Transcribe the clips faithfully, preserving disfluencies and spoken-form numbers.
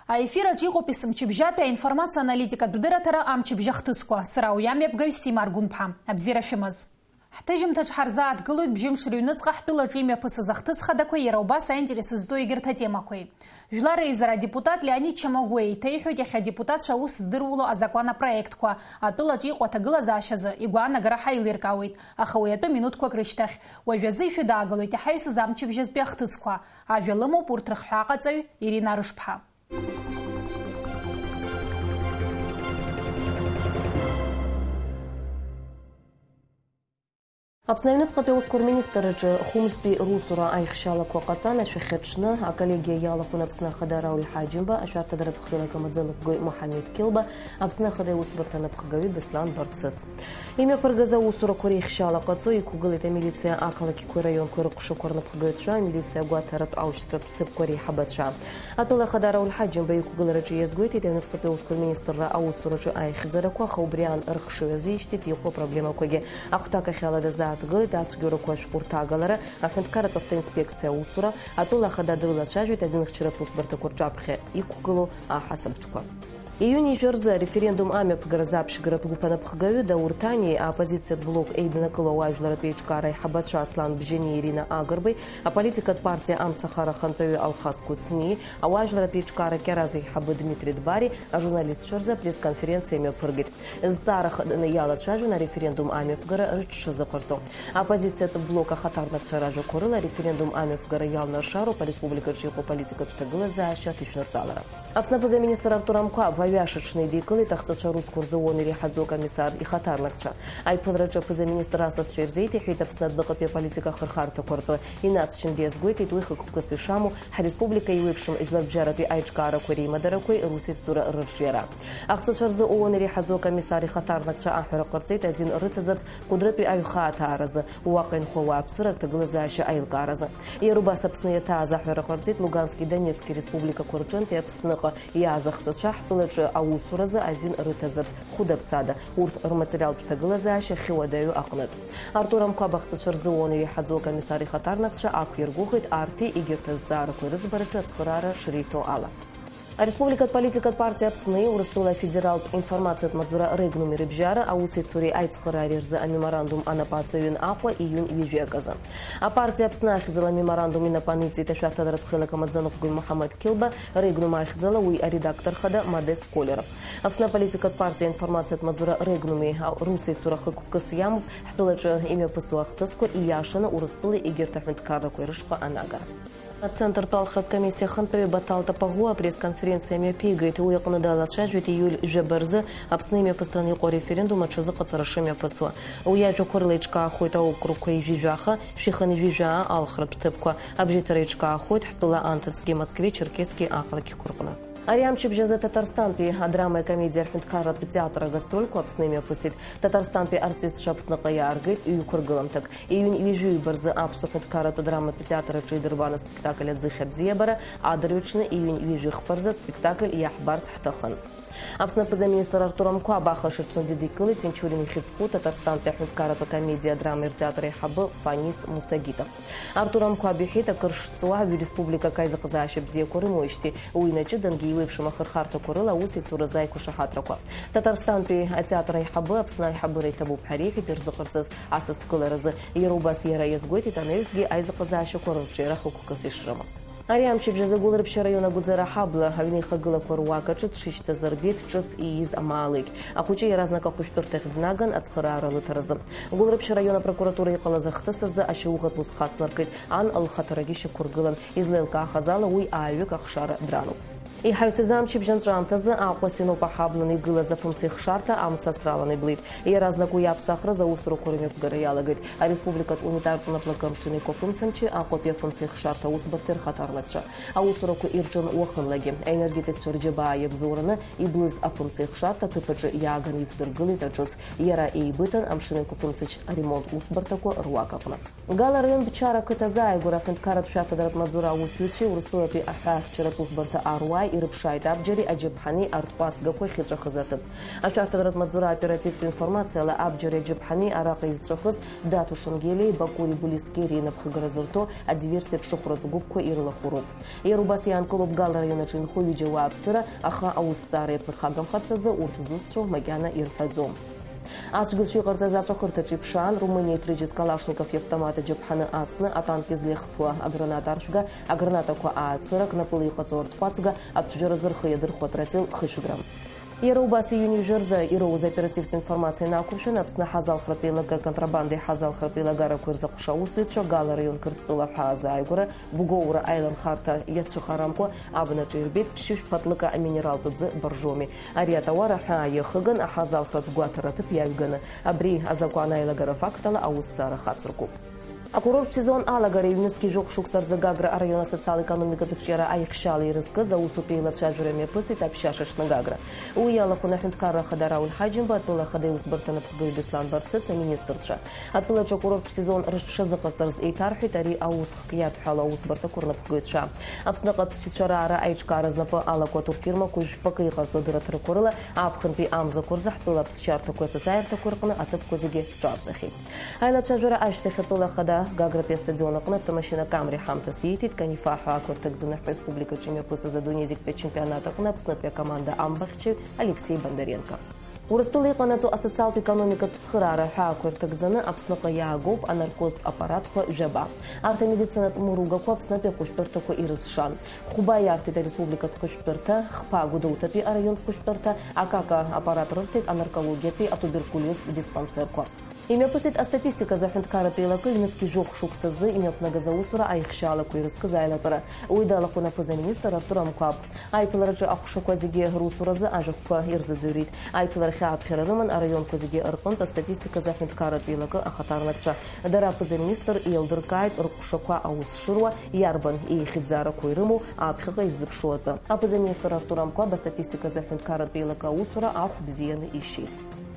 Аефир аҿы иҟоуп есымчыбжьатәи аинформациа аналитикатә дырраҭара амчыбжь ахҭысқәа. Сара уи амҩаԥгаҩ Сима Аргәынԥҳа. Абзиара шәымаз. Ҳҭыжьымҭаҿ ҳарзааҭгылоит бжьымш рыҩныҵҟа ҳтәылаҿы имҩаԥысыз ахҭыс хадақәеи иара убас аинтерес зҵоу егьырҭ атемақәеи. Жәлар реизара адепутат Леонид Чамагәуеи еиҭеиҳәоит иахьа адепутатцәа аус здыруало азакәан апроектқәа, атәылаҿы иҟоу аҭагылазаашьазы игәаанагара ҳаилиркаауеит, аха уи атәы минуҭқәак рышьҭахь. Уажәазы ишәыдаагалоит иҳаҩсыз амчыбжьазтәи ахҭысқәа. Ажәа лымоуп урҭ рыхҳәааҟаҵаҩ Ирина Рышԥҳа. Аԥсны аҩныҵҟатәи аусқәа рминистрраҿы хәымзтәи русура аихшьалақәа ҟаҵан, ашәахьаҿны аколлегиа иалахәын Аԥсны Ахада Рауль Ҳаџьымба, ашәарҭадаратә хҩылак амаӡаныҟәгаҩ Муҳамед Кьылба, Аԥсны Ахада иусбарҭа анапхгаҩы Беслан Барцыц. Имҩаԥыргаз аусурақәа реихшьаала ҟаҵо иқәгылеит амилициа ақалақьқәеи раионқәеи рыҟәшақәа рнапхгаҩцәа, амилициа агәаҭаратә аушьҭратә ҭыԥқәа реиҳабацәа. Атәыла ахада Рауль Ҳаџьымба иқәгылараҿы иазгәеиҭеит аҩныҵҟатәи аусқәа рминистрра аусураҿы аихьӡарақәа, аха убри аан рыхшыҩ азишьҭит иҟоу апроблемақәагьы. Ахәҭак ахьала дазааҭгылеит ацәгьоурақәа ашәҟәы рҭагалара, аҳәынҭқарратә автоинспекциа аусура, атәыла ахада дрылацәажәеит азинхьчаратә усбарҭақәа рҿаԥхьа иқәгылоу аҳасабтәқәа. Июни жәа рзы ареферендум амҩаԥгаразы аԥшьгаратә гәыԥ анапхгаҩы Даур Ҭаниеи аоппозициатә блок еиднакыло ауаажәларратә еиҿкаара аиҳабацәа Аслан Бжьаниеи Ирина Агрбеи, аполитикатә партиа Амцахара ахантәаҩы Алхас Кәыҵниеи, ауаажәларратә еиҿкаара Кьараз аиҳабы Дмитри Дбари ажурналистцәа рзы апресс-конференциа мҩаԥыргеит. Зҵаара хаданы иалацәажәон ареферендум амҩаԥгара рыҽшазыҟарҵо. Аоппозициатә блок ахаҭарнакцәа ражәақәа рыла, ареферендум амҩаԥгара иалнаршароуп ареспубликаҿы иҟоу аполитикатә ҭагылазаашьа аҭышәныртәалара. Аԥсны аԥыза-министр Артур Амқәаб аҩаша аҽны идикылеит ахҵәацәа русқәа рзы ООН иреиҳаӡоу акомиссар ихаҭарнакцәа. Аиԥылараҿы аԥыза-министр асасцәа ирзеиҭеиҳәеит Аԥсны адәныҟатәи аполитика ахырхарҭақәа ртәы. Инаҵшьынгьы иазгәеиҭеит уи хықәкыс ишамоу, ҳреспублика еиуеиԥшым жәларбжьаратәи аиҿкаарақәеи реимадарақәеи русеицура рырҿиара. Ахҵәацәа рзы ООН иреиҳаӡоу акомиссар ихаҭарнакцәа аҳәара ҟарҵеит азин рыҭазарц Кәыдрытәи аҩхаа аҭааразы, уаҟа инхо ауааԥсыра рҭагылазаашьа аилкааразы. Иара убас Аԥсны иаҭааз аҳәара ҟарҵеит Лугански Донецки республикақәа рҿынтәи Аԥсныҟа иааз ахҵәацәа ҳтәылаҿы аусуразы азин рыҭазарц хәыда-ԥсада, урҭ рматериалтә ҭагылазаашьа ахьыуадаҩу аҟнытә. Артур Амқәаб ахҵәацәа рзы ООН иреиҳаӡоу акомиссар ихаҭарнакцәа ақәиргәыӷит арҭи егьырҭ азҵаарақәеи рыӡбараҿы ацхыраара шриҭо ала. Ареспубликатә политикатә партиа Аԥсни Урыстәыла афедералтә информациатә маҵзура Регнуми рыбжьара аусеицуреи аицхыраареи рзы амеморандум анапаҵаҩын Аҟәа июнь ҩажәи аказы. Апартиа Аԥсны ахьӡала амеморандум инапы аниҵеит ашәарҭадаратә хеилак амаӡаныҟәгаҩ Муҳаммад Кьылба, Регнум ахьӡала уи аредактор хада Модест Колеров. Аԥсны аполитикатә партиа информациатә маҵзура Регнуми русеицура хықәкыс иамоуп ҳтәылаҿы имҩаԥысуа ахҭысқәа ииашаны Урыстәылеи егьырҭ аҳәынҭқаррақәеи рышҟа анагара. Ацентртә алхратә комиссиа ахантәаҩы Батал Тапаӷәуа апресс-конференциа мҩаԥигеит. Уи аҟны далацәажәеит ииуль жәаба рзы Аԥсны имҩаԥысран иҟоу ареферендум аҽазыҟаҵара шымҩаԥысуа. Уи иажәақәа рыла иҿкаахоит аокругқәа ҩажәи жәаха, шәи хынҩажәи жәаа алхратә ҭыԥқәа. Абжьыҭара иҿкаахоит ҳтәыла анҭыҵгьы Москвеи Черкесски ақалақьқәа рҟны. Ари амчыбжь азы Ҭаҭарсҭантәи адрамеи акомедиеи арҳәынҭқарратә театр агастрольқәа Аԥсны имҩаԥысит. Ҭаҭарсҭантәи артистцәа Аԥсныҟа иааргеит ҩ-қәыргыламҭак. Июнь ҩажәи ҩба рзы аԥсуа ҳәынҭқарратә драматә театр аҿы идырбан аспектакль Аӡыхь абзиабара, адырҩаҽны июнь ҩажәи хԥа рзы аспектакль Иаҳбарц ҳҭахын. Аԥсны аԥыза-министр Артур Амқәаб ахш аҽны дидикылеит Тинчурин ихьӡ зху Ҭаҭарсҭантәи аҳәынҭқарратә акомедиа адрамеи ртеатр аиҳабы Фанис Мусагитов. Артур Амқәаб иҳәеит, акыр шҵуа, аҩ республикак аизыҟазаашьа бзиақәа рымоуижьҭеи, уи инаҷыдангьы иеиуеиԥшым ахырхарҭақәа рыла аусеицуразы аиқәшаҳаҭрақәа. Ҭаҭарсҭантәи атеатр аиҳабы Аԥсны аиҳабыра иҭабуп ҳәа реиҳәеит ирзыҟарҵаз асасдкыларазы. Иара убас иара иазгәеиҭеит анаҩсгьы аизыҟазаашьақәа рырҿиара хықәкыс ишрымоу. Ари амчыбжь азы Гәылрыԥшьа араион Агәӡара аҳабла аҩнеихагылақәа руак аҿы дшышьҭаз арбеит ҿыц ииз амаалықь. Ахәыҷы иаразнак ахәышәтәырҭахь днаган ацхыраара лыҭаразы. Гәылрыԥшьа араион апрокуратура иҟалаз ахҭыс азы ашьауӷатә ус хацнаркит, ан лхаҭарагьы шьақәыргылан, излеилкаахаз ала уи ааҩык ахшара дрануп. Иҳаҩсыз амчыбжь анҵәамҭазы Аҟәа Синоп аҳабланы игылаз афымцеихшарҭа амца асралан иблит. Иаразнак уи аԥсахраз аусурақәа рымҩаԥгара иалагеит ареспубликатә унитартә наплакы амшын еиқәа фымцамчи Аҟәатәи афымцеихшарҭа аусбарҭеи рхаҭарнакцәа. Аусурақәа ирҿын уахынлагьы. Аенергетикцәа рџьабаа иабзоураны иблыз афымцеихшарҭа аҭыԥ аҿы иааганы иқәдыргылеит аҿыц. Иара еибыҭан амшын еиқәа фымцамч аремонт усбарҭақәа руак аҟны. Гала араион Бчара ақыҭа азааигәара аҳәынҭқарратә шәарҭадаратә маҵзура аусзуҩцәеи Урыстәылатәи аҳәаахьчаратә усбарҭа аруааи ирыԥшааит абџьари аџьаԥҳани арҭҟәацгақәа ахьыҵәахыз аҭыԥ. Ашәарҭадаратә маҵзура аоперативтә информациала абџьари аџьаԥҳани араҟа изҵәахыз Даҭо Шенгелиеи Бакури Булискери инапхгара зырҭо адиверсиа ԥшыхәратә гәыԥқәа ирылахәыроуп. Иара убас иаанкылоуп Гал раион аҿы инхо ҩыџьа ауааԥсыра, аха аусҭҵаара иаԥырхагамхарц азы урҭ зусҭцәоу макьана ирҳәаӡом. Ацәгьоуцәа иҟарҵаз аҵәахырҭаҿы иԥшаан, Румыниа иҭрыжьыз Калашников иавтомат аџьаԥҳаны ацны, атанк излеихсуа аграната аршәга, агранатақәа аацырак, напыла иҟаҵоу арҭҟәацга, аԥжәара зырхы иадырхәо атротел хышәгра. Иара убас иҩны ижәырза ироуз аоперативтә информациа инақәыршәан, Аԥсны аҳазалхратә еилакы аконтрабандеи аҳазалхратә еилагарақәеи рзы ҟәша аусзуҩцәа Гал араион Қырҭтәыла аҳәаа азааигәара Бгоура аиланхарҭа иацәыхарамкәа абнаҿ ирбеит ԥшьышә ԥатлыка аминералтә ӡы боржоми. Ари атауар аҳәаа иахыган, аҳазалхратә гәаҭара аҭыԥ иаҩганы, абри азакәан аилагара афактала аусҭҵаара хацыркуп. Акурорттә сезон алагара ҩнызқьи жәохә шықәса рзы Гагра араион асоциал-економикатә қәҿиара аихшьала ирызкыз аусутә еилацәажәара мҩаԥысит Аԥшьаша аҽны Гагра. Уи иалахәын аҳәынҭқарра ахада Рауль Ҳаџьымба, атәыла ахада иусбарҭа анапхгаҩ Беслан Барцыц, аминистрцәа. Атәылаҿы акурорттә сезон рыҽшазыҟарҵарц еиҭарҳәеит ари аус хк иадҳәало аусбарҭақәа рнапхгаҩцәа. Аԥсныҟа аԥсшьацәа раара аиҿкаара знапы алаку атурфирмақәа жәпакы иҟарҵо адырраҭарақәа рыла аԥхынтәи амзақәа рзы ҳтәыла аԥсшьарҭақәеи асасааирҭақәеи рҟны аҭыԥқәа зегьы ҿарҵахьеит. Аилацәажәара ашьҭахь атәыла ахада Гагратәи астадион аҟны автомашьына Камри ҳамҭас ииҭеит, Канифа ҳәа ақәа рҭагӡаны ҳреспубликаҿы имҩаԥысыз адунеи зегьтәи ачемпионат аҟны Аԥснытәи акоманда амбахьчаҩ Алексеи Бондаренко. Урыстәыла иҟанаҵо асоциалтә-економикатә цхыраара аҳәаақәа ирҭагӡаны Аԥсныҟа иаагоуп анаркозтә аппаратқәа жәаба. Арҭ амедицинатә мыругақәа Аԥснытәи ахәышәтәырҭақәа ирызшан. Хәба иарҭеит ареспубликатә хәышәтәырҭа, хԥа Гәдоуҭатәи араионтә хәышәтәырҭа, акака аппарат рырҭеит анаркологиатәи атуберкулиозтә диспансерқәа. Имҩаԥысит астатистиказы аҳәынҭқарратә еилакы ҩнызқьи жәохә шықәсазы имҩаԥнагаз аусура аихшьаалақәа ирызкыз аилатәара. Уи далахәын аԥыза-министр Артур Амқәаб. Аиԥылараҿы аҟәшақәа зегьы русуразы ажәахәқәа ирзыӡырҩит. Аиԥыларахь ааԥхьара рыман араионқәа зегьы рҟынтә астатистиказы аҳәынҭқарратә еилакы ахаҭарнакцәа. Дара аԥыза-министр еилдыркааит рҟәшақәа аус шыруа, иарбан еихьӡарақәа ирымоу аԥхьаҟа иззыԥшу атәы. Аԥыза-министр Артур Амқәаб астатистиказы аҳәынҭқарратә еилакы аусура ахә бзианы ишьит.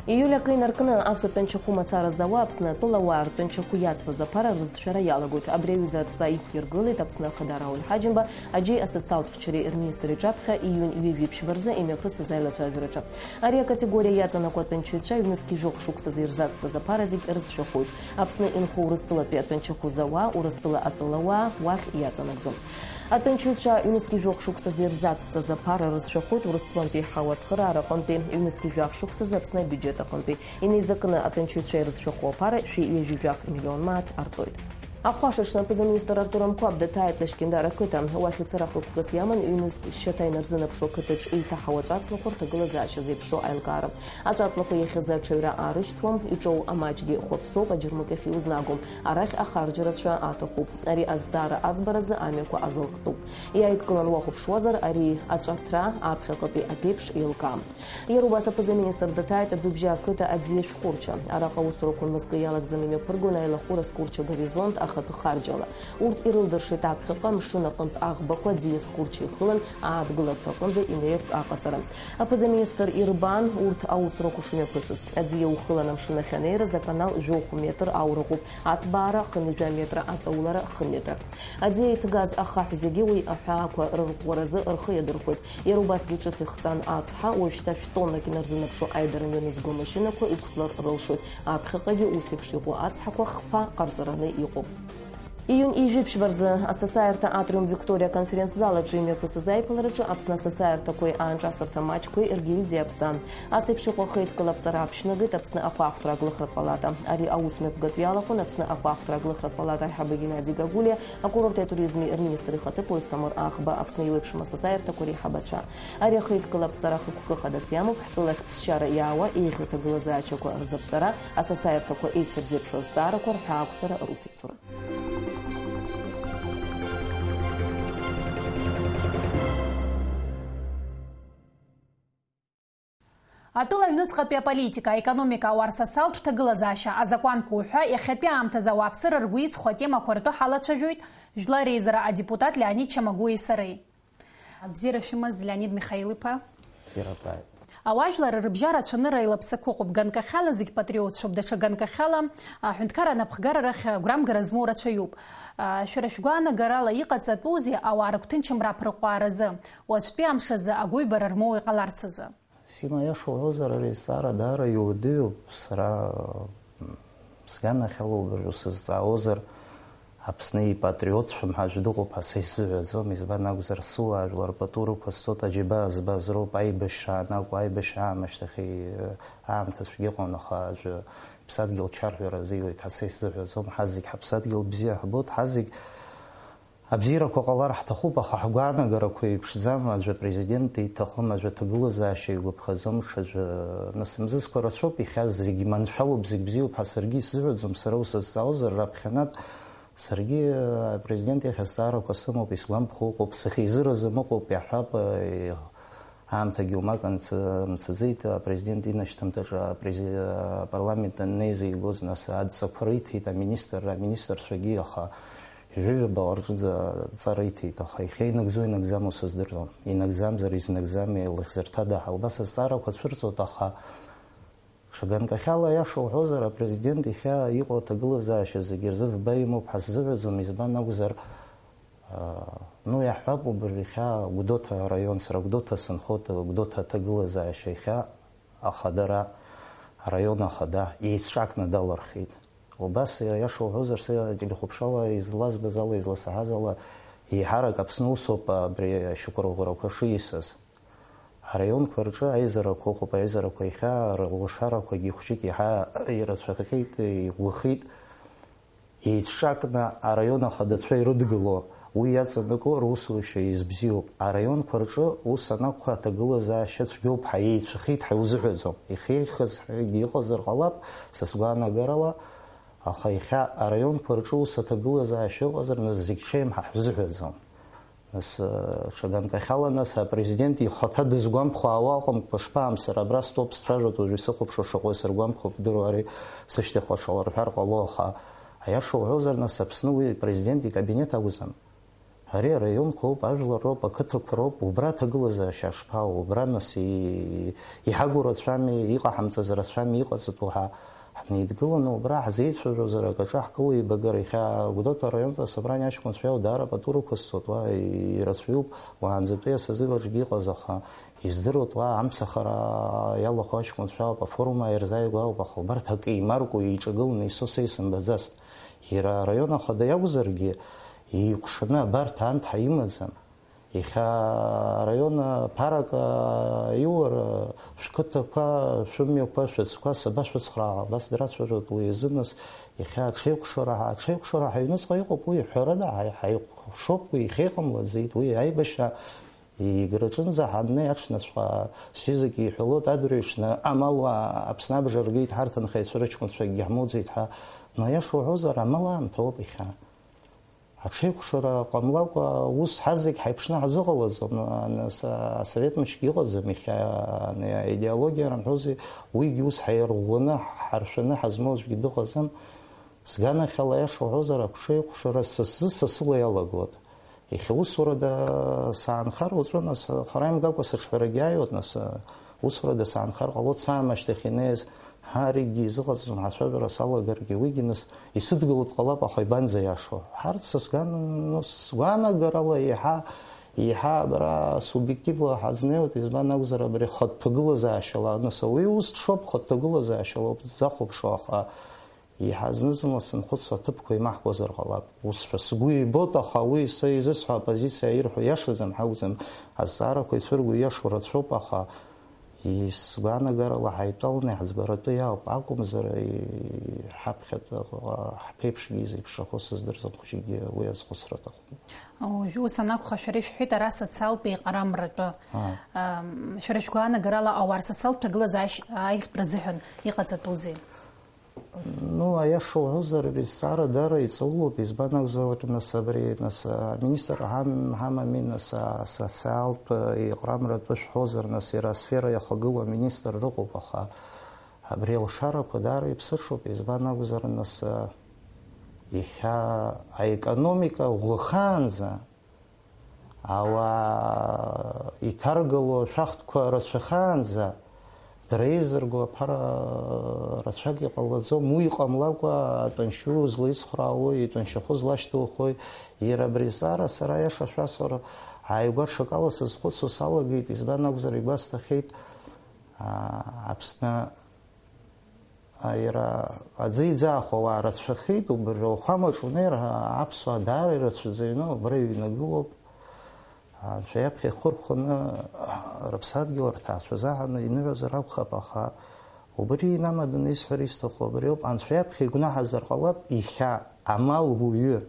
Ииуль акы инаркны аԥсуа тәанчахәы мацара зауа Аԥсны атәылауаа ртәанчахәы иацлаз аԥара рызшәара иалагоит. Абри аҩыза адҵа иқәиргылеит Аԥсны Ахада Рауль Ҳаџьымба, аџьеи асоциалтә хәҷреи рминистр иҿаԥхьа июнь ҩажәи ԥшьба рзы имҩаԥысыз аилацәажәараҿы. Ари акатегориа иаҵанакуа атәанчаҩцәа ҩнызқьи жәохә шықәсазы ирзацҵаз аԥара зегь рызшәахоит. Аԥсны инхо Урыстәылатәи атәанчахәы зауа, Урыстәыла атәылауаа уахь иаҵанакӡом. Атәанчаҩцәа ҩнызқьи жәохә шықәсазы ирзацҵаз аԥара рызшәахоит Урыстәылантәи ҳауа ацхыраара аҟынтәи, ҩнызқьи жәаф шықәсазы Аԥсны абиуџьет аҟынтәи. Инеизакны атәанчаҩцәа ирызшәахо аԥара шәи ҩажәи жәаф миллион мааҭ артоит. Ахәаша аҽны аԥыза-министр Артур Амқәаб даҭааит Лашькьындар ақыҭа. Уахь ицара хықәкыс иаман ҩнызқь шьаҭа инарзынаԥшуа ақыҭаҿ еиҭаҳауа аҵәаҵлақәа рҭагылазаашьа зеиԥшроу аилкаара. Аҵәаҵлақәа иахьазы аҽаҩра аарышьҭуам, иҿоу амаҷгьы хәаԥсоуп, аџьармыкьахь иузнагом, арахь ахарџьра цәа аҭахуп. Ари азҵаара аӡбаразы амҩақәа азылхтәуп. Иааидкылан уахәаԥшуазар, ари аҵәаҭра аԥхьаҟатәи аԥеиԥш еилкаам. Иара убас аԥыза-министр даҭааит Аӡыбжьаа ақыҭа Аӡиа шәҟәырча. Араҟа аусурақәа мызкы иалагӡаны имҩаԥыргон аилахәыра зқәырча Горизонт ахатәы харџьала. Урҭ ирылдыршеит аԥхьаҟа амшын аҟынтә аӷбақәа Аӡиа зқәырча ихылан аадгыларҭа аҟынӡа инеиртә аҟаҵара. Аԥыза-министр ирбан урҭ аусурақәа шымҩаԥысыз. Аӡиа ухылан амшын ахь анеираз аканал жәохә метр аурахәуп, аҭбаара хынҩажәа метра аҵаулара хы метр. Аӡиа иҭгаз ахаҳә зегьы уи аҳәаақәа рырӷәӷәаразы рхы иадырхәеит. Иара убасгьы ҿыц ихҵан ацҳа, уажәшьҭа шәтоннак инарзынаԥшуа аидара мҩанызго амашьынақәа иқәслар рылшоит. Аԥхьаҟагьы ус еиԥш иҟоу ацҳақәа хԥа ҟарҵараны иҟоуп. Июнь ижәиԥшьба рзы асасааирҭа Атриум Викториа аконференц-зал аҿы имҩаԥысыз аиԥылараҿы Аԥсны асасааирҭақәеи аанҿасырҭа маҷқәеи ргильдиа аԥҵан. Ас еиԥш иҟоу ахеидкыла аԥҵара аԥшьнагеит Аԥсны ахәаахәҭра аглыхратә палата. Ари аус мҩаԥгатә иалахәын Аԥсны ахәаахәҭра аглыхратә палата аиҳабы Геннади Гагулиа, акурорти атуризми рминистр ихаҭыԥуаҩ Асҭамыр Аӷба, Аԥсны еиуеиԥшым асасааирҭақәа реиҳабацәа. Ари ахеидкыла аԥҵара ахықәкы хадас иамоуп ҳтәылахь ԥсшьара иаауа еиӷьу ҭагылазаашьақәа рзаԥҵара, асасааирҭақәа еицырзеиԥшу азҵаарақәа рҳәаақәҵара, русеицура. Атәыла аҩныҵҟатәи аполитика, аекономика, ауаа рсоциалтә ҭагылазаашьа, азакәанқәа уҳәа, иахьатәи аамҭазы ауааԥсыра ргәы иҵхо атемақәа ртәы ҳалацәажәоит Жәлар Реизара адепутат Леонид Чамагәуеи сареи. Абзиара шәымаз, Леонид Михаил-иԥа. Бзиара бааит. Ауаажәлар рыбжьара ацәанырра илаԥсақәа ыҟоуп, ганкахьала зегь патриотцәоуп, даҽа ганкахьала аҳәынҭқарра анапхгара рахь агәрамгара змоу рацәаҩуп. Шәара шәгәаанагарала иҟаҵатәузеи ауаа рыгәҭынчымра аԥырҟәааразы, уаҵәтәи амш азы агәыҩбара рмоуа иҟаларц азы? Сима, иаша уҳәозар, ари азҵаара даара иуадаҩуп. Сара, м, сганахьала убыржәы сызҵаауазар, Аԥсны ипатриотцәам ҳәа аӡә дыҟоуп ҳәа са исзыҳәаӡом, избан акәзар, сыуаажәлар пату рықәызҵоит, аџьабаа збаз роуп, аибашьра анакәу, аибашьра аамышьҭахь, э, аамҭа цәгьа ыҟан, аха аӡәы иԥсадгьыл чарҳәара азиуеит ҳәа са исзыҳәаӡом, ҳазегь ҳаԥсадгьыл бзиа ҳбоит, ҳазегь абзиарақәа ҟалар ҳҭахуп, аха ҳгәаанагарақәа еиԥшӡам, аӡәы апрезидент иҭахым, аӡәы аҭагылазаашьа игәаԥхаӡом, ҽаӡәы, нас, мзызқәа рацәоуп, ихьаз зегь маншәалоуп, зегь бзиоуп ҳәа саргьы исзыҳәаӡом, сара усызҵаауазар, раԥхьанатә саргьы, э, апрезидент иахь азҵаарақәа сымоуп, исгәамԥхо ыҟоуп, сахьизыразым ыҟоуп, иаҳҳәап, э, аамҭагьы уамак анцы-, мцаӡеит, апрезидент инашьҭамҭаҿы апрези-, апарламент аннеиз игоз, нас адҵақәа риҭеит аминистрра, аминистрцәагьы, аха ҩажәа-ҩба рҿы ҵа риҭеит, аха иахьа инагӡо инагӡам усыздырӡом, инагӡамзар изнагӡами, лыхьзырҭада ҳәа убас азҵаарақәа цәырҵуеит, аха Ҽа ганкахьала, аиаша уҳәозар, апрезидент иахьа иҟоу аҭагылазаашьа зегьы рзы фба имоуп ҳәа сзыҳәаӡом, избан акәзар, аа, ну, иаҳҳәап, убри иахьа Гәдоуҭа араион, сара Гәдоуҭа сынхоит, Гәдоуҭа аҭагылазаашьа иахьа ахадара, араион ахада, еицҿакны далырхит. Убас, аиаша уҳәозар, са ателехәаԥшрала излазбаз ала, изласаҳаз ала, еиҳарак Аԥсны усоуп абри ашьақәырӷәӷәарақәа шиасыз. Араионқәа рҿы аизарақәа ыҟоуп, аизарақәа иахьа рлашарақәагьы хәҷык иаҳа ирацәахеит, иӷәӷәахеит. Еицҿакны араион ахадацәа ирыдгыло, уи иаҵанакуа русушьа избзиоуп. Араионқәа рҿы ус анакәха, аҭагылазаашьа цәгьоуп ҳәа, еицәахеит ҳәа иузыҳәаӡом. Ихеихаз ҳәагьы иҟазар ҟалап, са сгәаанагарала, аха иахьа араионқәа рҿы ус аҭагылазаашьа ыҟазар, нас зегь ҽеим ҳәа ҳзыҳәаӡом. Нас, э, ҽа ганкахьала, нас, апрезидент ихаҭа дызгәамԥхо аауа ыҟамкәа шԥаамсыр, абра стәоуп сцәажәоит, уажә исыхәаԥшуа шаҟа исыргәамԥхо бдыруа, ари сышьҭахьҟа шаларҳәар ҟало, аха аиаша уҳәозар, нас, Аԥсны уи апрезидент икабинет акәӡам. Ари араионқәа ауп, ажәлар роуп, ақыҭақәа роуп, убра аҭагылазаашьа шԥаау, убра, нас, и-, иҳагу рацәами, иҟаҳамҵаз рацәами, иҟаҵатәу ҳәа. Ҳнеидгыланы убра ҳзеицәажәозар, акаҿы ҳкылеибагар, иахьа Гәдоуҭа араионтә асобрани аҷкәынцәеи даара пату рықәызҵоит, уа ирацәаҩуп, уаанӡатәи асазив аҿгьы иҟаз, аха издыруеит, уа амцахара иалахәу аҷкәынцәа ауп, афорум ааирзааигәа ауп, аха убарҭ акы еимаркуа, еиҿагыланы исо са исымбаӡацт. Иара араион ахада иакәзаргьы, еикәшаны абарҭ анҭ ҳаимаӡам. Иахьа араион ԥарак, а, иур, а, шәқыҭақәа, шәымҩақәа, шәыцқәа сабашәыцхраа, абас драцәажәоит уи азы, нас, иахьа аҽеикәшара, аҽеикәшара ҳаҩныҵҟа иҟоуп, уи ҳәарада, ҳаи-, ҳаиҟәшоуп, уи иахьа иҟамлаӡеит, уи аибашьра Еграҿынӡа ҳаннеи аҽнынҵәҟьа сҩызак иҳәалоит, адырҩаҽны амалуаа Аԥсны абжа ргеит, ҳарҭ анхаҩцәа рыҷкәынцәа акгьы ҳмоуӡеит ҳәа, но аиаша уҳәозар, амал аамҭа ауп иахьа. Аҽеикәшара ҟамлакәа, ус ҳазегь ҳаиԥшны ҳазыҟалаӡом, ан-, ас-, асовет мчгьы ыҟаӡам иахьа, ан-, аидеологиа рымҳәози, уигьы ус ҳаирӷәӷәаны, ҳаршәаны ҳазмоу аӡәгьы дыҟаӡам. Сганахьала, аиаша уҳәозар, аҽеикәшара са сзы са сыла иалагоит. Иахьа усурада саанхар, уаҵәы, нас, хара имгакәа сыҽҳәарагьы ааиуеит, нас, усурада саанхар ҟалоит, саамашьҭахь инеиз, ҳа, аригьы изыҟаҵаӡом, ҳацәажәара салагаргьы, уигьы, нас, исыдгыло дҟалап, аха ибанӡа иашоу? Ҳарҭ са сган-, ну, сгәаанагарала еиҳа, еиҳа абра субъективла ҳазнеиуеит, избан акәзар, абри ахатә ҭагылазаашьала, нас, ауаҩы ус дшоуп, хатә ҭагылазаашьала ауп дзахәаԥшуа, аха Еиҳа зны-зынла сынхәыцуа аҭыԥқәа имаҳкуазар ҟалап, усҳәа сгәы ибоит, аха уи са изысҳәо апозициа ирҳәо иашаӡам ҳәа акәӡам, азҵаарақәа ицәырго ииашоу рацәоуп, аха, и-, сгәаанагарала ҳаидтәаланы иаҳӡбаратәы иаауп, акәымзар, и-, ҳаԥхьатәы ҳԥеиԥшгьы изеиԥшрахо сыздырӡом, хәыҷыкгьы уи азхәыцра аҭахуп. Уажәы ус анакәха, шәара ишәҳәеит, ара социалтә еиҟарамратәы, Аа. ам, шәара шәгәаанагарала ауаа рсоциалтә ҭагылазаашьа аиӷьтәра азыҳәан иҟаҵатәузеи? Ну, аиаша уҳәозар, ари зҵаара даара иҵаулоуп, избан акәзар, нас, абри, нас, аминистр ҳам-, ҳамами, нас, асоциалтә еиҟарамратәы шәҳәозар, нас, иара асфера иахагылоу аминистр рыҟоуп, аха абри алшарақәа даара иԥсыҽуп, избан акәзар, нас, иахьа аекономика ӷәӷәахаанӡа, ауаа иҭаргало ашәахтәқәа рацәахаанӡа, Дреизырго аԥара рацәак иҟалаӡом, уи иҟамлакәа атәанчу злаицхраауеи, итәанчахәы злашьҭухуеи, иара абри азҵаара сара аиаша шәасҳәара, ааигәа ҽакала сазхәыцуа салагеит, избан акәзар, игәасҭахьеит, аа, Аԥсны, аа, иара аӡы иӡаахуа уаа рацәахеит, убри ауахәамаҿ унеир, аԥсуаа даара ирацәаӡаны убра иҩнагылоуп. Анцәа иаԥхьа ихырхәаны рыԥсадгьыл рҭаацәа заҳаны иныҳәазар акәхап, аха убри инамаданы исҳәар исҭаху абри ауп, Анцәа иаԥхьа игәнаҳазар ҟалап, ихьаа, амал уаҩы,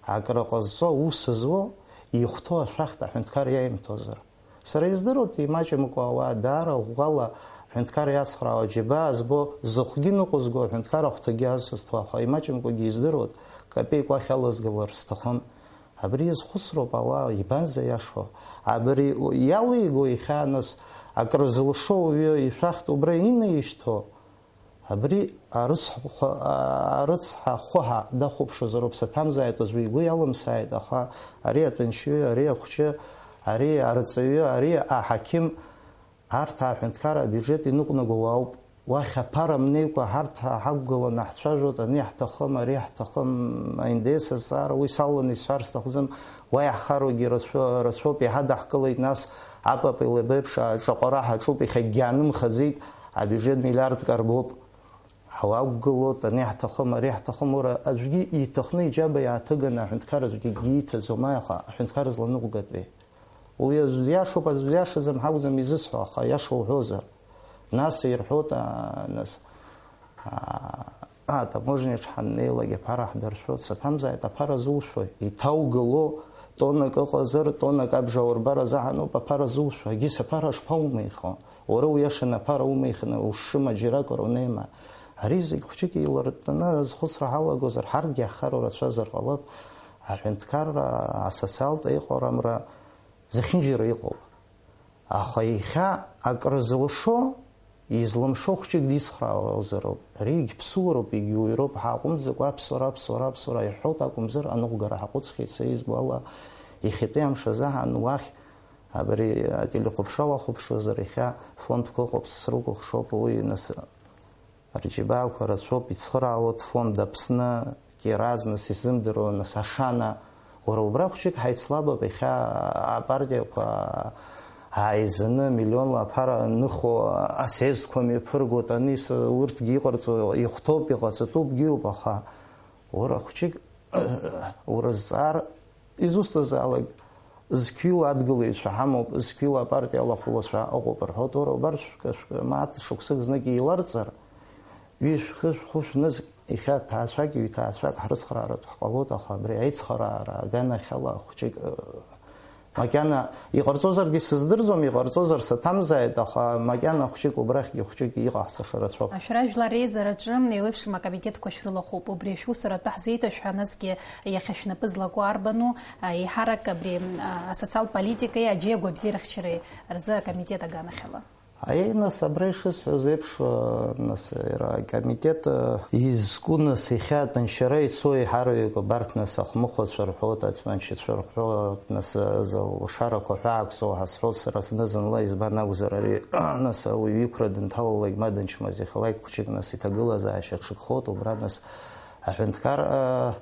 акры ҟазҵо, аус зуо, ихәҭоу ашәахтә аҳәынҭқар иаимҭозар. Сара издыруеит, имаҷымкәа ауаа даара ӷәӷәала аҳәынҭқар иацхраауа џьабаа збо, зыхәгьы ныҟәызго аҳәынҭқар ахәҭагьы азҭо, аха имаҷымкәагьы издыруеит, капеик уахь алазгалар сҭахым. Абри иазхәыцроуп ауаа, ибанӡа иашоу. Абри иалиго ихьааныс акры зылшо уаҩы ишәахтә убра инаишьҭо, абри арыцҳа-, арыцҳа хәыҳа дахәаԥшызароуп, саҭамзааит, уажәы игәы иалымсааит, аха ари атәанчаҩы, ари ахәҷы, ари арҵаҩы, ари аҳақьым, арҭ аҳәынҭқарра абиуџьет иныҟәнагоу ауп. Уахь аԥара мнеикәа ҳарҭ ҳақәгыланы ҳцәажәоит, ани ҳҭахым, ари ҳҭахым, аинтерес азҵаара, уи салаланы исҳәар сҭахӡам, уа иаҳхароугьы рацәа-, рацәоуп, иҳадаҳкылеит, нас апапи леби еиԥш аҿаҟәара ҳаҿуп, иахьагьы аанымхаӡеит, абиуџьет миллиардк арбоуп. Ҳауақәгылоит, ани ҳҭахым, ари ҳҭахым, уара аӡәгьы иҭахны иџьаба иааҭыганы аҳәынҭқар аӡәгьы ииҭаӡом, аиаха аҳәынҭқар зланыҟәгатәи. Уи аӡә диашоуп, аӡә диашаӡам ҳакәӡам изысҳәо, аха иаша уҳәозар. Нас ирҳәоит, аа, нас, аа, атаможниаҿ ҳаннеилак аԥара ҳдыршәоит, саҭамзааит, аԥара зулшәои? Иҭаугыло, тоннак ыҟазар, тоннак абжа аурбар азаҳаноуп аԥара зулшәо, егьыс аԥара шԥаумеихо? Уара уиашаны аԥара умеихны ушшыма џьаракыр унеима? Ари зегь хәҷык еиларыттаны азхәыцра ҳалагозар, ҳарҭгьы ҳхароу рацәазар ҟалап, аҳәынҭқарра, асоциалтә еиҟарамра зехьынџьара иҟоуп. Аха иахьа акры зылшо, излымшо хәҷык дицхраауазароуп. Ари егьԥсуароуп, егьуаҩроуп, ҳааҟәымҵӡакәа аԥсуара, аԥсуара, аԥсуара иҳәоит акәымзар, аныҟәгара ҳаҟәыҵхьеит, са избо ала, иахьатәи амш азыҳәан уахь абри ателехәаԥшра уахәаԥшуазар, иахьа фондқәа ыҟоуп, срыкәыхшоуп, уи, нас, Арџьабаақәа рацәоуп, ицхыраауеит фонд Аԥсны, Кираз, нас, исзымдыруа, нас, Ашана. Уара убра хәҷык ҳаицлабап, иахьа апартиақәа ааизаны миллионла аԥара ныхо асъездқәа мҩаԥыргоит, ани, урҭгьы иҟарҵо ихәҭоуп, иҟаҵатәуп, бзиоуп, аха уара хәҷык уразҵаар, изусҭазаалак, зқьҩыла адгылаҩцәа ҳамоуп, зқьҩыла апартиа алахәылацәа ыҟоуп рҳәоит, уара убарҭ шәкы-, шәкы-, мааҭ шықәсык знык еиларҵар, ҩышә-хышә-хәышә нызқь, иахьа ҭаацәак, ҩҭаацәак ҳрыцхрааратә ҳҟалоит, аха абри аицхыраара аганахьала хәҷык, ы, макьана иҟарҵозаргьы сыздырӡом, иҟарҵозар саҭамзааит, аха макьана хәҷык убрахьгьы хәҷык иҟаҳҵаша рацәоуп. Шәара жәлар реизараҿы еиуеиԥшым акомитетқәа шәрылахәуп. Убри ашәусура атәы ҳзеиҭашәҳәа, насгьы иахьа шәнапы злаку арбану, а, еиҳарак абри, а, асоциалтә политикеи аџьеи агәабзиарахьчареи рзы акомитет аганахьала? Аиеи, нас, абра ишысҳәаз еиԥш, а, нас, иара акомитет, а, изку, нас, иахьа атәанчара ицо еиҳараҩык абарҭ, нас, ахмыхәацәа рҳәоит, атәанчацәа рҳәоит, нас, а, залшарақәа ҳәаақәҵоу ҳазҳәоит сара зны-зынла, избан акәзар, ари, а, нас, ауаҩы иқәра дынҭалалак ма дынчмазихалак хәҷык, нас, иҭагылазаашьа ҽакхоит, убра, нас, аҳәынҭқар, а,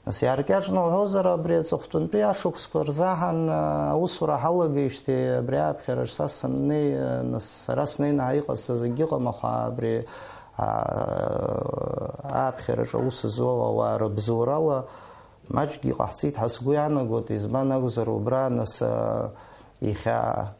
Нас иааркьаҿны уҳәозар, абри аҵыхәтәантәи ашықәсқәа рзаҳан, а, аусура ҳалагеижьҭеи абри ааԥхьараҿ са саннеи, а, нас сара снеины ааиҟасҵаз акгьы ыҟам, аха абри, а, ааԥхьараҿ аус зуа ауаа рыбзоурала маҷгьы иҟаҳҵеит ҳәа сгәы иаанагоит, избан акәзар, убра, нас, а, иахьа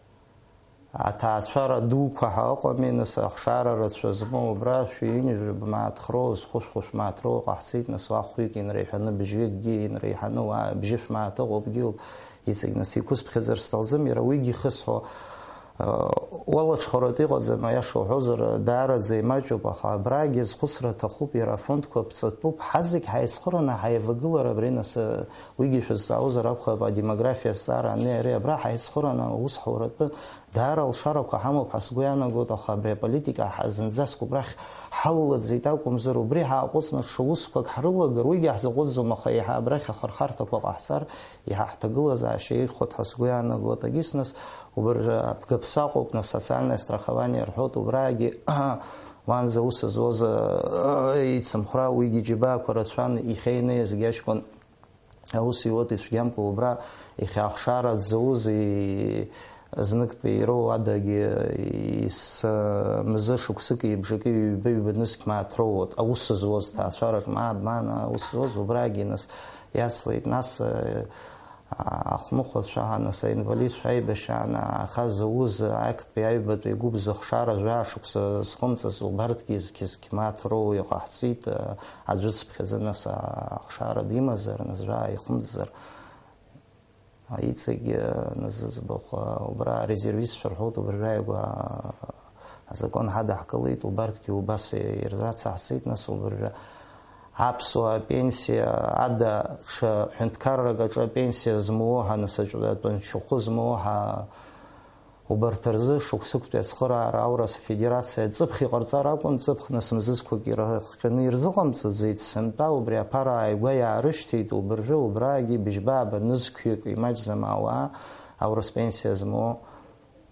Аҭаацәара дуқәа ҳәа ыҟами, нас, ахшара рацәа змоу, убра шәи ҩынҩажәа мааҭ хроу, хәышә-хәышә мааҭ роу ҟаҳҵеит, нас, уа хәҩык инреиҳаны, бжьҩыкгьы инреиҳаны, уа бжьышә мааҭ ыҟоуп, бзиоуп, иҵегь, нас, иқәысԥхьаӡар сҭахӡам, иара уигьы ихысҳәо, э, уалаҽхәаратә иҟаӡам, аиаша уҳәозар, даараӡа имаҷуп, аха абрагьы зхәыцра аҭахуп, иара афондқәа ԥҵатәуп, ҳазегь ҳаицхыраны ҳаивагылар абри, нас, э, уигьы шәызҵаауазар акәхап, адемографиа азҵаара ани ари, абра ҳаицхыраны аус ҳауратәы Даара алшарақәа ҳамоуп ҳәа сгәы иаанагоит, аха абри аполитика ҳа-, зынӡаск убрахь ҳалалаӡеит акәымзар, убри ҳааҟәыҵны ҽа усқәак ҳрылагар, уигьы ҳзаҟәыҵӡом, аха еиҳа абрахь ахырхарҭақәа ҟаҳҵар, еиҳа ҳҭагылазаашьа еиӷьхоит ҳәа сгәы иаанагоит. Егьыс нас убри абгаб-, Саҟоуп, нас, социальное страхование рҳәоит, убраагьы уанӡа аус зуаз, э, ицымхәра, уигьы иџьабаақәа рацәан, ихеины иазгьы аҷкәын аус иуеит ицәгьамкәа, убра ихьаахшара дзауз, и-, зныктәи ироуадагьы ис-, мзы шықәсыки бжаки ҩба-ҩба нызқь мааҭ роуеит, аус зуаз, ҭаацәарак мааҭ, мааҭ аус зуаз, убраагьы, нас, иацлеит, нас, э, ахныҟәацәа, нас, аинвалидцәа аибашьраан аха зауз актәи аҩбатәи гәыԥ зыхшара жәаа шықәса зхымҵыз убарҭгьы зқьы-зқьы мааҭ роу иҟаҳҵеит, аӡәыцԥхьаӡа, нас, ахшара димазар, нас, жәаа ихымҵзар. Иҵегь, нас, зыӡбахә, убра арезервистцәа рҳәоит, убыржәы ааигәа азакәан ҳадаҳкылеит, убарҭгьы убас ирзацаҳҵеит, нас, убыржәы аԥсуа апенсиа ада ҽа ҳәынҭқаррак аҿы апенсиа змоу ҳа, нас, аҿы атәанчахәы змоу ҳа, убарҭ рзы шықәсыктәи ацхыраара аурыс афедерациа ҵыԥх иҟарҵар акәын, ҵыԥх, нас, мзызқәак ирыхҟьаны ирзыҟамҵаӡеит, сынтәа убри аԥара ааигәа иаарышьҭит, убыржәы убраагьы быжьба-ааба нызқьҩык имаҷӡам ауаа, аурыс пенсиа змоу,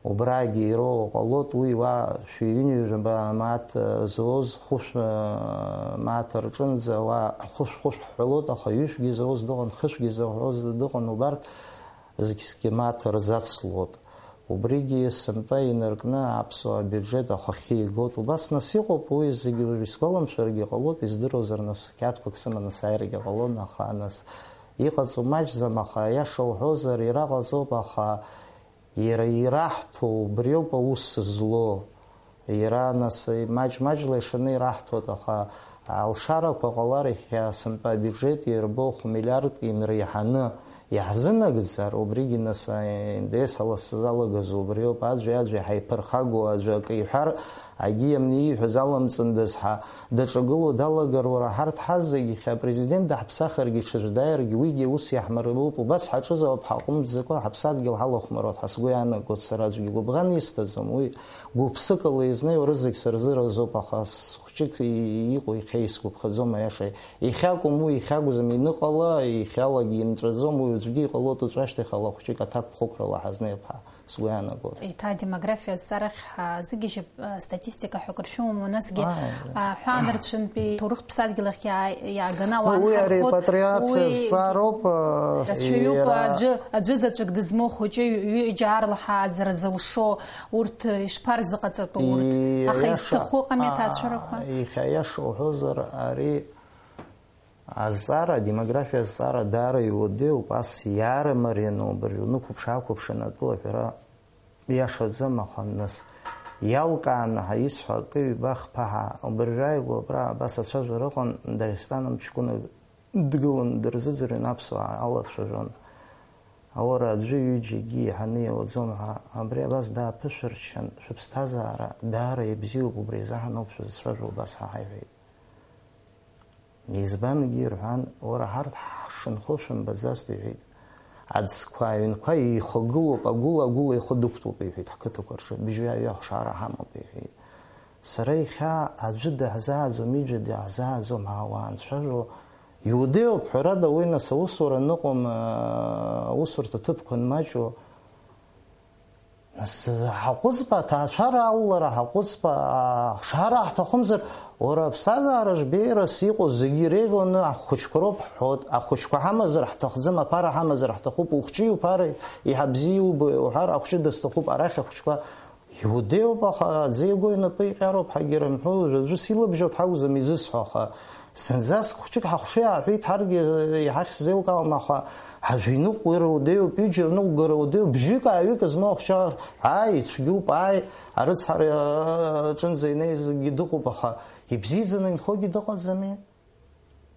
убраагьы ироуа ҟалоит, уи уа шәи ҩынҩажәаба мааҭ, э, зоуз, хәышә, э, мааҭ рҿынӡа уа хәышә-хәышә ҳҳәалоит, аха ҩышәгьы зоуз дыҟан, хышәгьы зоуз дыҟан, убарҭ зқьы-зқьы мааҭ рзацлоит. Убригьы сынтәа инаркны аԥсуа абиуџьет ахахьы игоит. Убас, нас, иҟоуп, уи зегьы уажә исгәаламшәаргьы ҟалоит, издыруазар, нас, қьаадқәак сыманы сааиргьы ҟалон, аха, нас, иҟаҵоу маҷӡам, аха, аиаша уҳәозар, ираҟаҵоуп, аха иара ираҳҭо убриоуп аус злоу. Иара, нас, маҷ-маҷла ишаны ираҳҭоит, аха алшарақәа ҟалар, иахьа сынтәа абиуџьет ирбо хә-миллиардк инреиҳаны иаҳзынагӡар, убригьы, нас, НДС ала сзалагаз убриоуп, аӡәи-аӡәи ҳаиԥырхагоу, аӡәы акы иҳәар, агьи иамни ииҳәаз аламҵындаз ҳа, даҿагыло далагар, уара, ҳарҭ ҳазегь, иахьа апрезидент даҳԥсахыргьы, ҽаӡә дааиргьы, уигьы аус иаҳмырбоуп, убас ҳаҿызаауп, ҳаҟәымҵӡакәа ҳаԥсадгьыл ҳалахәмаруа ҳәа сгәы иаанагоит, сара аӡәгьы гәыбӷан исҭаӡом, уи гәыԥсыкала изнеиуа рызегь сара зыразоуп, аха хәҷык иҟоу ихьа исгәаԥхаӡом, аиаша. Ихьакәым уи, ихьакәӡам, иныҟала, ихьалагьы инҵәаӡом, уи уаҵәгьы иҟалоит, уаҵәашьҭахь ала хәҷык аҭакԥхықәрала ҳазнеип ҳәа сгәы иаанагоит. Еиҭа адемографиа азҵаарахь ҳазыгьежьып, а, статистика ҳәа акыр шәымоума, насгьы, Ааи. а, ҳәаанырцәынтәи ҭоурыхтә ԥсадгьыл ахь иаа-, иааганы ауаа Уи анхархәоит, арепатриациа уи зҵаароуп, а, рацәаҩуп, иара аӡәы, аӡәы заҵәык дызмоу хәыҷы ҩ-, ҩыџьа аарлаҳааӡара зылшо, урҭ ишԥарзыҟаҵатәу урҭ? И-, Аха иаша, изҭаху ыҟами а, аҭаацәарақәа. Иахьа аиаша уҳәозар, ари азҵаара, адемографиа азҵаара даара иуадаҩуп, ас иаарымарианы убыржәы унықәыԥш-аақәыԥшын атәы аҳәара иашаӡам, аха, нас, иалкааны ҳәа исҳәо акы-ҩба хԥа ҳәа убыржәы ааигәа абра абас ацәажәара ыҟан, Дагестан мҷкәынак дгылан, дырзыӡырҩын, аԥсуаа алацәажәон. Ауара аӡәы-ҩыџьа егьи еиҳаны иауаӡом ҳәа, абри абас дааԥышәырччан, шәыԥсҭазаара даара иабзиоуп, убри азыҳәан ауп шәызцәажәо, убас ҳәа ҳаиҳәеит. Избангьы рҳәан, уара, ҳарҭ ҳшынхо шәымбаӡацт, иҳәеит. Аӡқәа, аҩнқәа еихагылоуп, агәыла-агәыла ихы дықәтәоуп, иҳәеит, ҳқыҭақәа рҿы бжьҩаҩы ахшара ҳамоуп, иҳәеит. Сара иахьа аӡәы даҳзааӡом, ҩыџьа даҳзааӡом ҳәа уаанцәажәо, иудеиуп, ҳәарада, уи, нас, аусура ныҟәом, аусурҭа ҭыԥқәа нмаҷу. Нас, ҳаҟәыҵба, аҭаацәара алалара ҳаҟәыҵба, ахшара ҳҭахымзар, уара, аԥсҭазаараҿ беиарас иҟоу зегьы иреиӷьу аны ахәыҷқәа роуп ҳҳәоит, ахәыҷқәа ҳамазар ҳҭахӡам, аԥара ҳамазар ҳҭахуп, ухәҷи уԥареи иаҳа бзиа иубо уҳәар, ахәҷы дызҭахуп, арахь ахәыҷқәа иудеиуп, аха аӡеигәа инапы иҟьароуп ҳәагьы рымҳәо, уажәы силабжьо дҳаузам изысҳәо, аха зынӡаск хәҷык ҳахәшеи ааҳәеит, ҳарҭгьы иҳахьзеилкаауам, аха Аӡә иныҟәгара удеиуп, ҩыџьа рныҟәгара удеиуп, бжьҩык-ааҩык змоу ахәҷы, ааи, ицәгьоуп, ааи, арыцҳара аҿынӡа инеизгьы дыҟоуп, аха ибзиаӡаны инхогьы дыҟаӡами?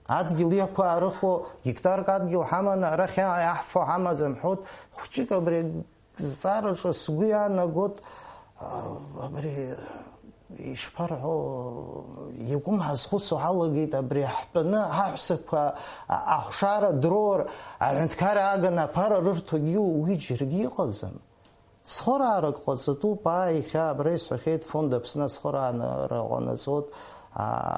Адгьыл иақәаарыхуа гектарк адгьыл ҳаманы, арахь иааҳфо ҳамаӡам ҳәоит, хәҷык абри азҵаараҿы сгәы иаанагоит, абри Ишԥарҳәо, иакәым ҳазхәыцуа ҳалагеит, абри ҳтәаны ҳаҳәсақәа ахәшара дроур, аҳәынҭқарра ааганы аԥара рырҭогьы уи џьаргьы иҟаӡам. Цхыраарак ҟаҵатәуп, аа, иахьа абра исҳәахьеит, Фонд Аԥсны ацхыраара ҟанаҵоит,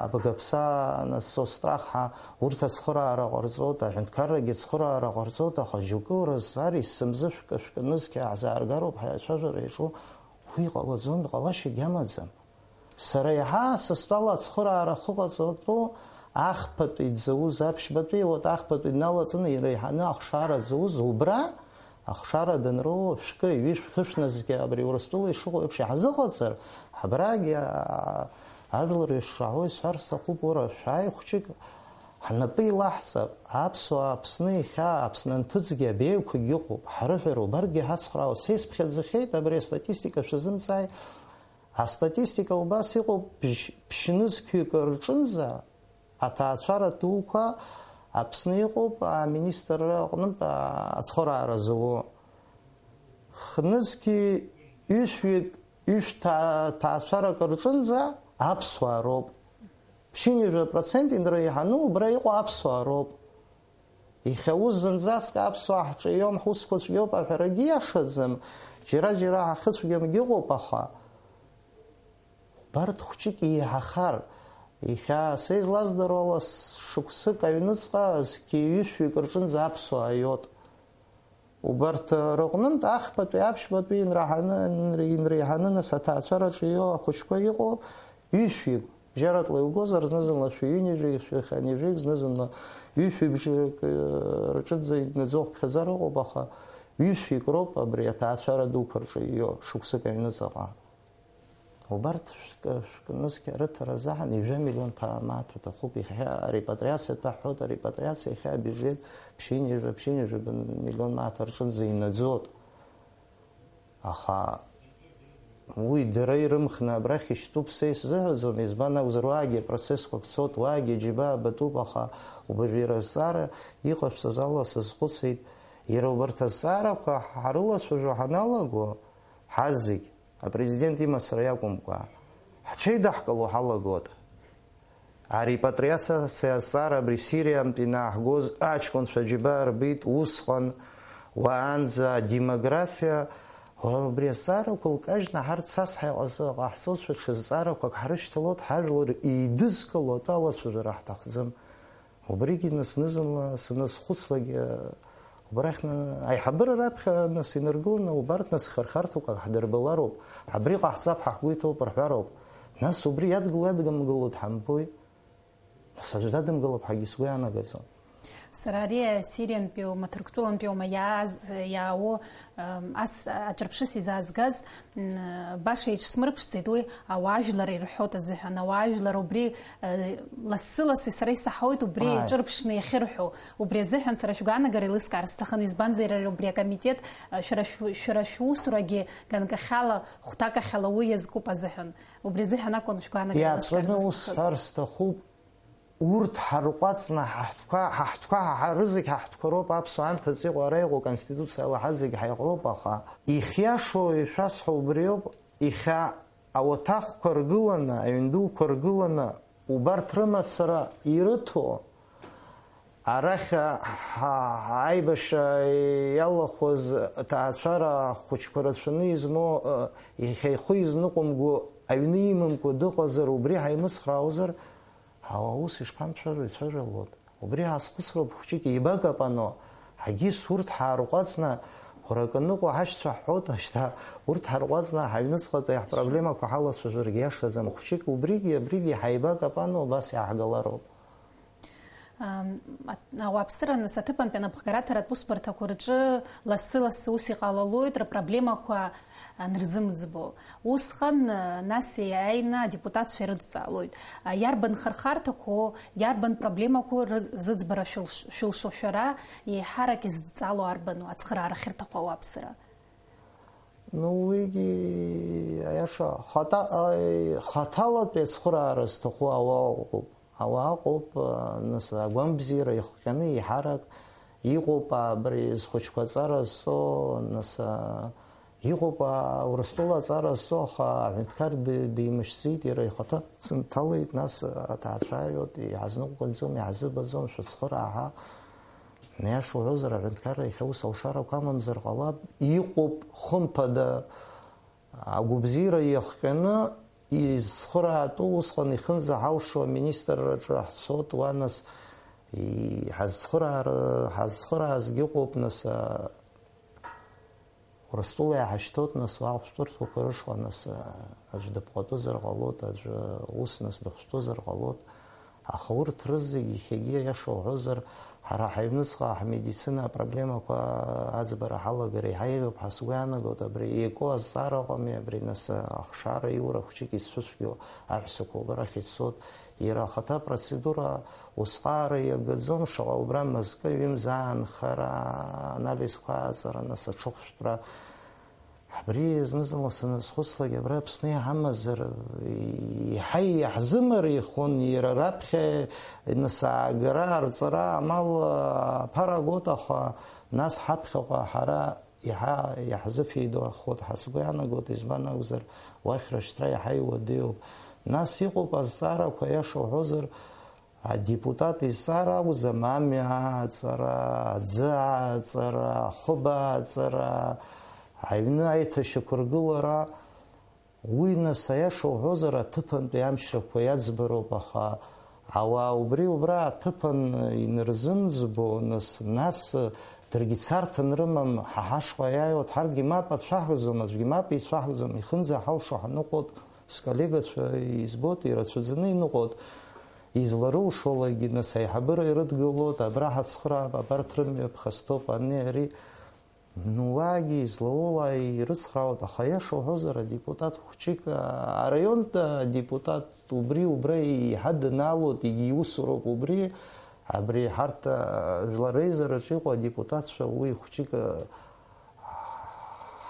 абгаԥса анасо страх ҳәа, урҭ ацхыраара ҟарҵоит, аҳәынҭқаррагьы ацхыраара ҟарҵоит, аха џьоукы уразҵаар, есымзы шәкы-шәкы нызқь ааҳзааргароуп ҳәа ацәажәара иаҿу. Уи ҟалаӡом, ҟалашьагьы амаӡам. Сара иаҳа са стәала ацхыраара ахы ҟаҵатәу ахԥатәи дзауз аԥшьбатәи, вот ахԥатәи дналаҵаны иреиҳаны ахшара зауз убра, ахшара данроуа шәкы, ҩышә, хышә назгьы абри Урыстәыла ишыҟоу еиԥш иҳазыҟаҵар, абрагьы, аа, ажәлар ишраҳауа исҳәар сҭахуп, уара, шәааи хәҷык ҳнапы илаҳҵап, аԥсуаа Аԥсны ихьаа, Аԥсны анҭыҵгьы абеиақәагьы ыҟоуп, ҳарыҳәара убарҭгьы ҳацхраауа, са исԥхьаӡахьеит, абри астатистика шәазымҵааи, астатистика убас иҟоуп, бжь-, ԥшьнызқьҩык рҿынӡа аҭаацәара дуқәа Аԥсны иҟоуп, аминистрра аҟнытә, а, ацхыраара зауа. Хнызқьи ҩышәҩык, ҩышә ҭаа-, ҭаацәарак рҿынӡа аԥсуаа роуп. Ԥшьынҩажәа процент инреиҳаны убра иҟоу аԥсуаа роуп. Иахьа ус зынӡаск аԥсуаа ҳҿиом, ҳусқәа цәгьоуп аҳәарагьы иашаӡам, џьара-џьара ҳахьыцәгьамгьы ыҟоуп, аха убарҭ хәҷык еиҳахар, иахьа са излаздыруа ала шықәсык аҩныҵҟа зқьи ҩышәҩык рҿынӡа аԥсуаа иоуп. Убарҭ рыҟнынтә ахԥатәи аԥшьбатәи инраҳаны, инреиҳаны нас аҭаацәараҿы иоу ахәыҷқәа иҟоу ҩышәҩык, бжьаратәла иугозар, зны-зынла шәи ҩынҩажәи шәи хынҩажәи, зны-зынла ҩышәи бжьык, э, рҿыӡа иднаӡо хыԥхьаӡара ыҟоуп, аха ҩышәҩык роуп абри аҭаацәара дуқәа рҿы иоу шықәсык аҩныҵҟа. Убарҭ шәкы-, шәкнызқьа рыҭара азыҳәан ҩажәа миллион ԥа-, мааҭ аҭахуп, иахьа арепатриациа ҳәа ҳҳәоит, арепатриациа иахьа абиуџьет ԥшьынҩажәа, ԥшьынҩажәа миллион мааҭ рҿынӡа инаӡоит. Аха уи дара ирымхны абрахь ишьтәуп, са исзыҳәаӡом, избан акәзар, уаагьы апроцессқәак цоит, уаагьы џьабаа батәуп, аха убыржәы иара азҵаара иҟашәҵаз ала сазхәыцит, иара убарҭ азҵаарақәа ҳарылацәажәо ҳаналаго, ҳазегь, апрезидент имацара иакәымкәа, ҳҽеидаҳкыло ҳалагоит. Арепатриациа азҵаара абри Сириантә инааҳгоз аҷкәынцәа џьабаа рбеит усҟан, уаанӡа адемографиа, уара убри азҵаарақәа лкажьны ҳарҭ цас ҳаиҟазы ҟаҳҵозшәа ҽа зҵаарақәак ҳрышьҭалоит, ҳажәлар еидызкыло атәы алацәажәара ҳҭахӡам. Убригьы нас зны-зынла саназхәыцлак, убрахьны аиҳабыра раԥхьа нас инаргыланы убарҭ нас хырхарҭақәак ҳдырбалароуп, абри ҟаҳҵап ҳәа ҳгәы иҭоуп рҳәароуп. Нас убри иадгыло иадымгыло дҳамбои? Нас аӡәы дадымгылап ҳәагьы сгәы иаанагаӡом. Сара ари Сириантәиу, ма Ҭырқәтәылантәиу, ма иааз, иаауа, ам, ас аҿырԥшыс изаазгаз, м, баша иҽсмырԥшӡеит уи ауаажәлар ирҳәоит азыҳәан. Ауаажәлар убри, э, лассы-лассы сара исаҳауеит убри Ааи. Иҿырԥшны иахьырҳәо. Убри азыҳәан сара шәгәаанагара еилыскаар сҭахын, избанзар иара убри акомитет, э, шәара шә-, шәара шәусурагьы ганкахьала, хәҭакахьала уи иазкуп азыҳәан. Убри азыҳәан акәын шәгәаанагара еилыскаар Иааҵәаны ус зысҭахыз. Сҳәар сҭахуп, урҭ ҳарҟәаҵны ҳаҳтәқәа, ҳаҳтәқәа, ҳа, ҳа, рызегь ҳаҳтәқәа роуп, аԥсуаа анҭыҵ иҟоу, ара иҟоу, Конституциала ҳазегь ҳаиҟроуп, аха ихиашоу ишәасҳәо убриоуп, иахьа ауаҭахқәа ргыланы, аҩн дуқәа ргыланы, убарҭ рымацара ирыҭо, арахь, ҳа, аибашьра иалахәыз аҭаацәара ахәыҷқәа рацәаны измоу, иахьа ихы изныҟәымго, аҩны имамкәа дыҟазар, убри ҳаимыцхраауазар, Ауаа ус ишԥамцәажәо, ицәажәалоит. Убри аазхәыцроуп хәҷык еибакапано, ҳагьыс урҭ ҳаарҟәаҵны, ҳәарак аныҟоу ҳашьцәа ҳҳәоит, ашьҭа урҭ ҳарҟәаҵны ҳаҩныҵҟатәи ҳпроблемақәа ҳалацәажәаргьы иашаӡам. Хәҷык убригьы абригьы ҳаибакапано убас иааҳгалароуп. Ам, ат-, ауааԥсыра нас аҭыԥантәи анапхгараҭаратә усбарҭақәа рҿы лассы-лассы ус иҟалалоит, рыпроблемақәа анырзымӡбо. Усҟан, а, нас иааины адепутатцәа ирыдҵаалоит. А, иарбан хырхарҭақәоу, иарбан проблемақәоу рыз-, зыӡбара шәылш-, шәылшо шәара, еиҳарак изыдҵаало арбану ацхыраара ахьырҭаху ауааԥсыра? Ну, уигьы, аиаша, хата-, аи, хаҭалатәи ацхыраара зҭаху ауаа ыҟоуп. Ауаа ыҟоуп, а, нас, агәамбзиара ихҟьаны еиҳарак иҟоуп, а, абри зхәыҷқәа аҵара зҵо, нас, а, Иҟоуп, аа, Урыстәыла аҵара зҵо, аха аҳәынҭқар ди-, димышьӡеит, иара ихаҭа дсынҭалеит, нас аҭаацәа ааҩуеит, иҳазныҟәгаӡом, иҳазыбаӡом, шәыцхырааҳа. Аиаша уҳәозар, аҳәынҭқарра иахьа ус алшарақәа амамзар ҟалап, иҟоуп, хымԥада, агәыбзиара иахҟьаны изцхыраатәу, усҟан ихынзаҳалшо аминистрраҿы ҳцоит, уа, нас, и-, ҳазцхыраара-, ҳазцхыраазгьы ыҟоуп, нас, а, Урыстәыла иаҳашьҭоуп, нас, уа ахәшәтәырҭақәа рышҟа, нас, аӡә дыԥҟатәызар ҟалоит, аӡәы ус, нас, дыхәшәтәызар ҟалоит. Аха урҭ рызегь иахьагьы, аиаша уҳәозар, ҳара ҳаҩныҵҟа ҳмедицина апроблемақәа аӡбара ҳалагар еиҳа еиӷьуп ҳәа сгәы иаанагоит. Абри ЕКО азҵаара ыҟами, абри, нас, ахшара иура хәҷык изцәыцәгьоу аҳәсақәа убрахь ицоит. Иара ахаҭа апроцедура усҟаара иагаӡом, шаҟа убра мызкы, ҩымз аанхара, анализқәа ааҵара, нас аҽыхәшәтәра. Абри зны-зынла саназхәыцлак, абра Аԥсны иҳамазар, иҳа иаҳзымарихон, иара раԥхьа, нас, аагара, арҵара амал аԥара агоит, аха нас ҳаԥхьаҟа ҳара иаҳа иаҳзыфеидоу ахәыҭ ҳәа сгәы иаанагоит, избан акәзар, уахь рышьҭра иаҳа иуадаҩуп. Нас иҟоуп азҵаарақәа, аиаша уҳәозар, адепутат изҵаара акәӡам, амҩа ааҵара, аӡы ааҵара, ахыб ааҵара, аҩны аиҭашьақәыргылара. Уи, нас, аиаша уҳәозар, аҭыԥантәи амчрақәа иаӡбароуп, аха ауаа убри-убра аҭыԥан инырзымӡбо, нас, нас даргьы царҭа анрымам, ҳа ҳашҟа иааиуеит, ҳарҭгьы мап ацәаҳкӡом, аӡәгьы мап ицәаҳкӡом, ихынӡаҳалшо ҳаныҟәоит, сколлегацәа избоит, ирацәаӡаны иныҟәоит, изларылшолагьы, нас, аиҳабыра ирыдгылоит, абра ҳацхраап, абарҭ рымҩа ԥхасҭоуп, ани, ари. Ну, уаагьы излауоула ирыцхраауеит, аха, аиаша уҳәозар, адепутат хәҷык, араионтә адепутат убри-убра еиҳа дынаалоит, егьи иусуроуп убри, абри ҳарҭ, а, жәлар реизараҿы иҟоу адепутатцәа уи хәҷык, а,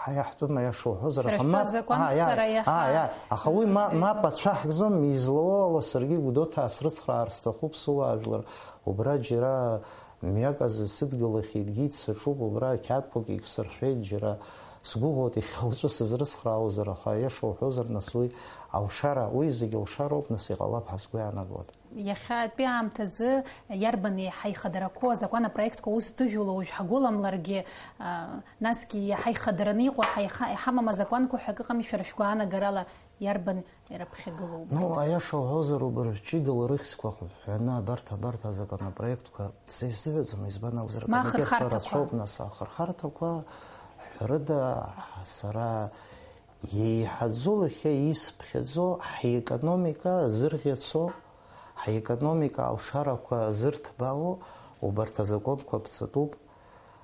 ҳа иаҳтәым, аиаша уҳәозар, Шәара аха шәтәы мап, азакәанқәҵара а, иа, иаҳа а, иа, аха уи ма-, мап ацәаҳкӡом, излауоула саргьы Гәдоуҭаа срыцхраар сҭахуп, сыла ажәлар убра џьара Мҩак азы сыдгылахьеит, геит, саҿуп, убра ақьаадқәак еиқәсыршәеит, џьара сгәыӷуеит, иахьа уаҵәы сызрыцхраауазар, аха аиаша уҳәозар, нас уи алшара, уи зегь алшароуп, нас иҟалап ҳәа сгәы иаанагоит. Иахьатәи аамҭазы иарбан еиҳа ихадарақәоу азакәан апроектқәа ус ҭыжәула уажә ҳагәыламларгьы, а, насгьы иаҳа ихадараны иҟоу, ҳа иаха-, иҳамам азакәанқәа ҳәа акы ыҟами, шәара шәгәаанагарала? Иарбан ираԥхьагылоу? Ну, аиаша уҳәозар, убыржә ҷыдала рыхьӡқәа хыҳәҳәаны абарҭ, абарҭ азаконопроектқәа са исзыҳәаӡом, избан акәзар, ма акомитетқәа ахырхарҭақәа рацәоуп, нас ахырхарҭақәа ҳәарыда, сара еиҳаӡоу иахьа исԥхьаӡо, ҳекономика зырӷьацо, ҳекономика алшарақәа зырҭбаау убарҭ азаконқәа ԥҵатәуп.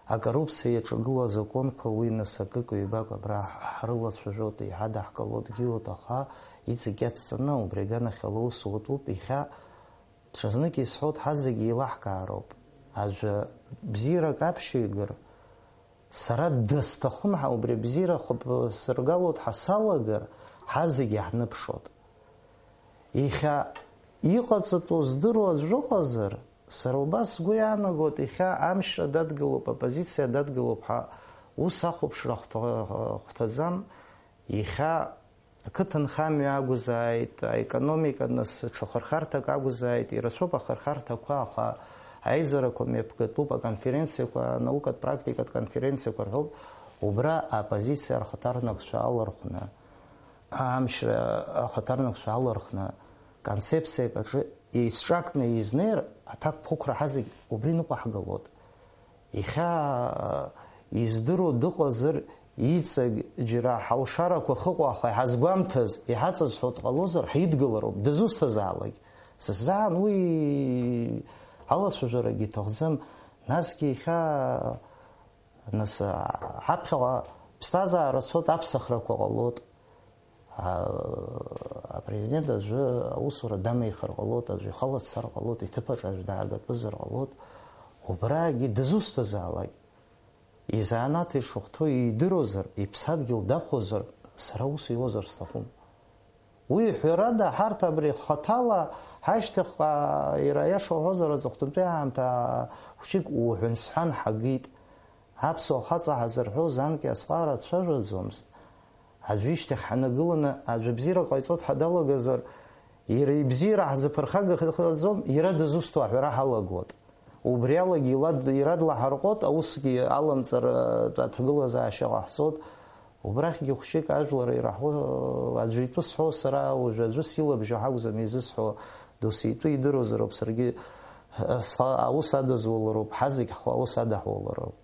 Акоррупциа иаҿагылоу азакәанқәа уи нас акык-ҩбак абра ҳрылацәажәоит, иҳадаҳкылоит, дгьылоит, аха иҵегь иацҵаны убри аганахьала аус уатәуп. Иахьа ҽазнык исҳәоит, ҳазегьы еилаҳкаароуп. Аӡәы бзиарак аԥшьоигар, сара дысҭахым ҳәа убри абзиара хәыԥ сыргалоит ҳәа салагар, ҳазегьы ҳныԥшуеит. Иахьа иҟаҵатәу здыруа аӡә ыҟазар, сара убас сгәы иаанагоит, иахьа амчра дадгылоуп, аоппозициа дадгылоуп ҳәа ус ахәаԥшра хәҭа-, хәҭаӡам. Иахьа ақыҭанхамҩа акәзааит, аекономика, нас, ҽа хырхарҭак акәзааит, ирацәоуп ахырхарҭақәа, аха аизарақәа мҩаԥгатәуп, аконференциақәа, анаукатә практикатә конференциақәа рҳәоуп, убра аоппозициа рхаҭарнакцәа алархәны, амчра ахаҭарнакцәа алархәны, концепциак аҿы еицҿакны изнеир, аҭакԥхықәра ҳазегь убри ныҟәаҳгалоит. Иахьа издыруа дыҟазар, иҵегь џьара ҳалшарақәа хыҟоу, аха иҳазгәамҭаз, иҳаҵазҳәо дҟалозар, ҳидгылароуп, дызусҭазаалак. Сыззаан уи алацәажәарагьы иҭахӡам, насгьы иахьа Нас, ҳаԥхьаҟа ԥсҭазаара цоит, аԥсахрақәа ҟалоит. А, апрезидент аӡәы аусура дамеихар ҟалоит, аӡәы ихала дцар ҟалоит, иҭыԥаҿ аӡә даагатәызар ҟалоит. Убрагьы дызусҭазаалак, изанааҭ ишахәҭоу идыруазар, иԥсадгьыл дахәозар, сара ус иуазар сҭахым. Уи, ҳәарада, ҳарҭ абри хаҭала ҳашьҭахьҟа, иара аиаша уҳәозар, аҵыхәтәантәи аамҭа хәҷык уҳәан-сҳәан ҳагеит. Аԥсуа хаҵа ҳазырҳәоз анкьа азҟара дцәажәаӡомызт. Аӡәы ишьҭахь ҳанагыланы, аӡәы бзиара ҟаиҵоит ҳәа далагазар, иара ибзиара ҳзаԥырхагахаӡом, иара дызусҭоу аҳәара ҳалагоит. Убри алагьы илад-, ирадла ҳарҟәот, аусгьы аламҵаратә аҭагылазаашьа ҟаҳҵот. Убрахьгьы хәҷык ажәлар ираҳәо, аӡәы итәы сҳәо сара, уажәы аӡәы силабжьо ҳакәӡам изысҳәо, досу итәы идыруазароуп, саргьы, э, схы аус адызулароуп, ҳазегь ҳхы аус адаҳулароуп.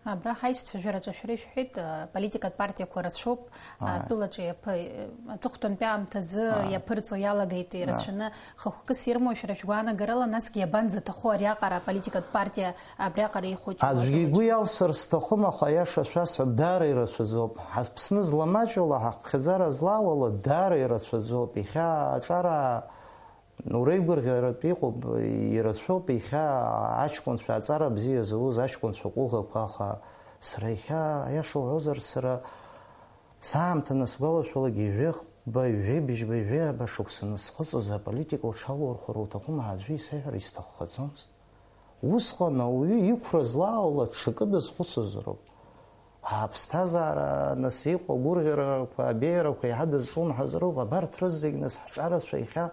Абра ҳаишьцәажәараҿы шәара ишәҳәеит, э, политикатә партиақәа рацәоуп, Ааи. Атәылаҿы иаԥы-, аҵыхәтәантәи аамҭазы Ааи. Иаԥырҵо иалагеит Ааи. Ирацәаны, хықәкыс ирмоу шәара шәгәаанагарала, насгьы иабанӡаҭаху ариаҟара аполитикатә партиа абриаҟара ихәыҷу Аӡәгьы игәы атәылаҿы? Иалсыр сҭахым, аха аиаша шәасҳәап, даара ирацәаӡоуп. Ҳазԥсны зламаҷала, ҳаԥхьаӡара злаауала даара ирацәаӡоуп. Иахьа аҿара Уреигәырӷьаратә иҟоуп, ирацәоуп иахьа аҷкәынцәа, аҵара бзиа зауз аҷкәынцәа ҟәыӷақәа, аха сара иахьа, аиаша уҳәозар, сара саамҭа анысгәалашәалак, ҩажәи хәба, ҩажәи быжьба, ҩажәи ааба шықәса анысхыҵуаз аполитика уҽалурхәыр уҭахума ҳәа аӡәы исеиҳәар исҭаххаӡомызт. Усҟан ауаҩы иқәра злаауала ҽакы дазхәыцызароуп. Аԥсҭазаара нас иҟоу агәырӷьарақәа, абеиарақәа еиҳа дазҿлымҳазароуп. Абарҭ рызегь нас ҳҿарацәа иахьа,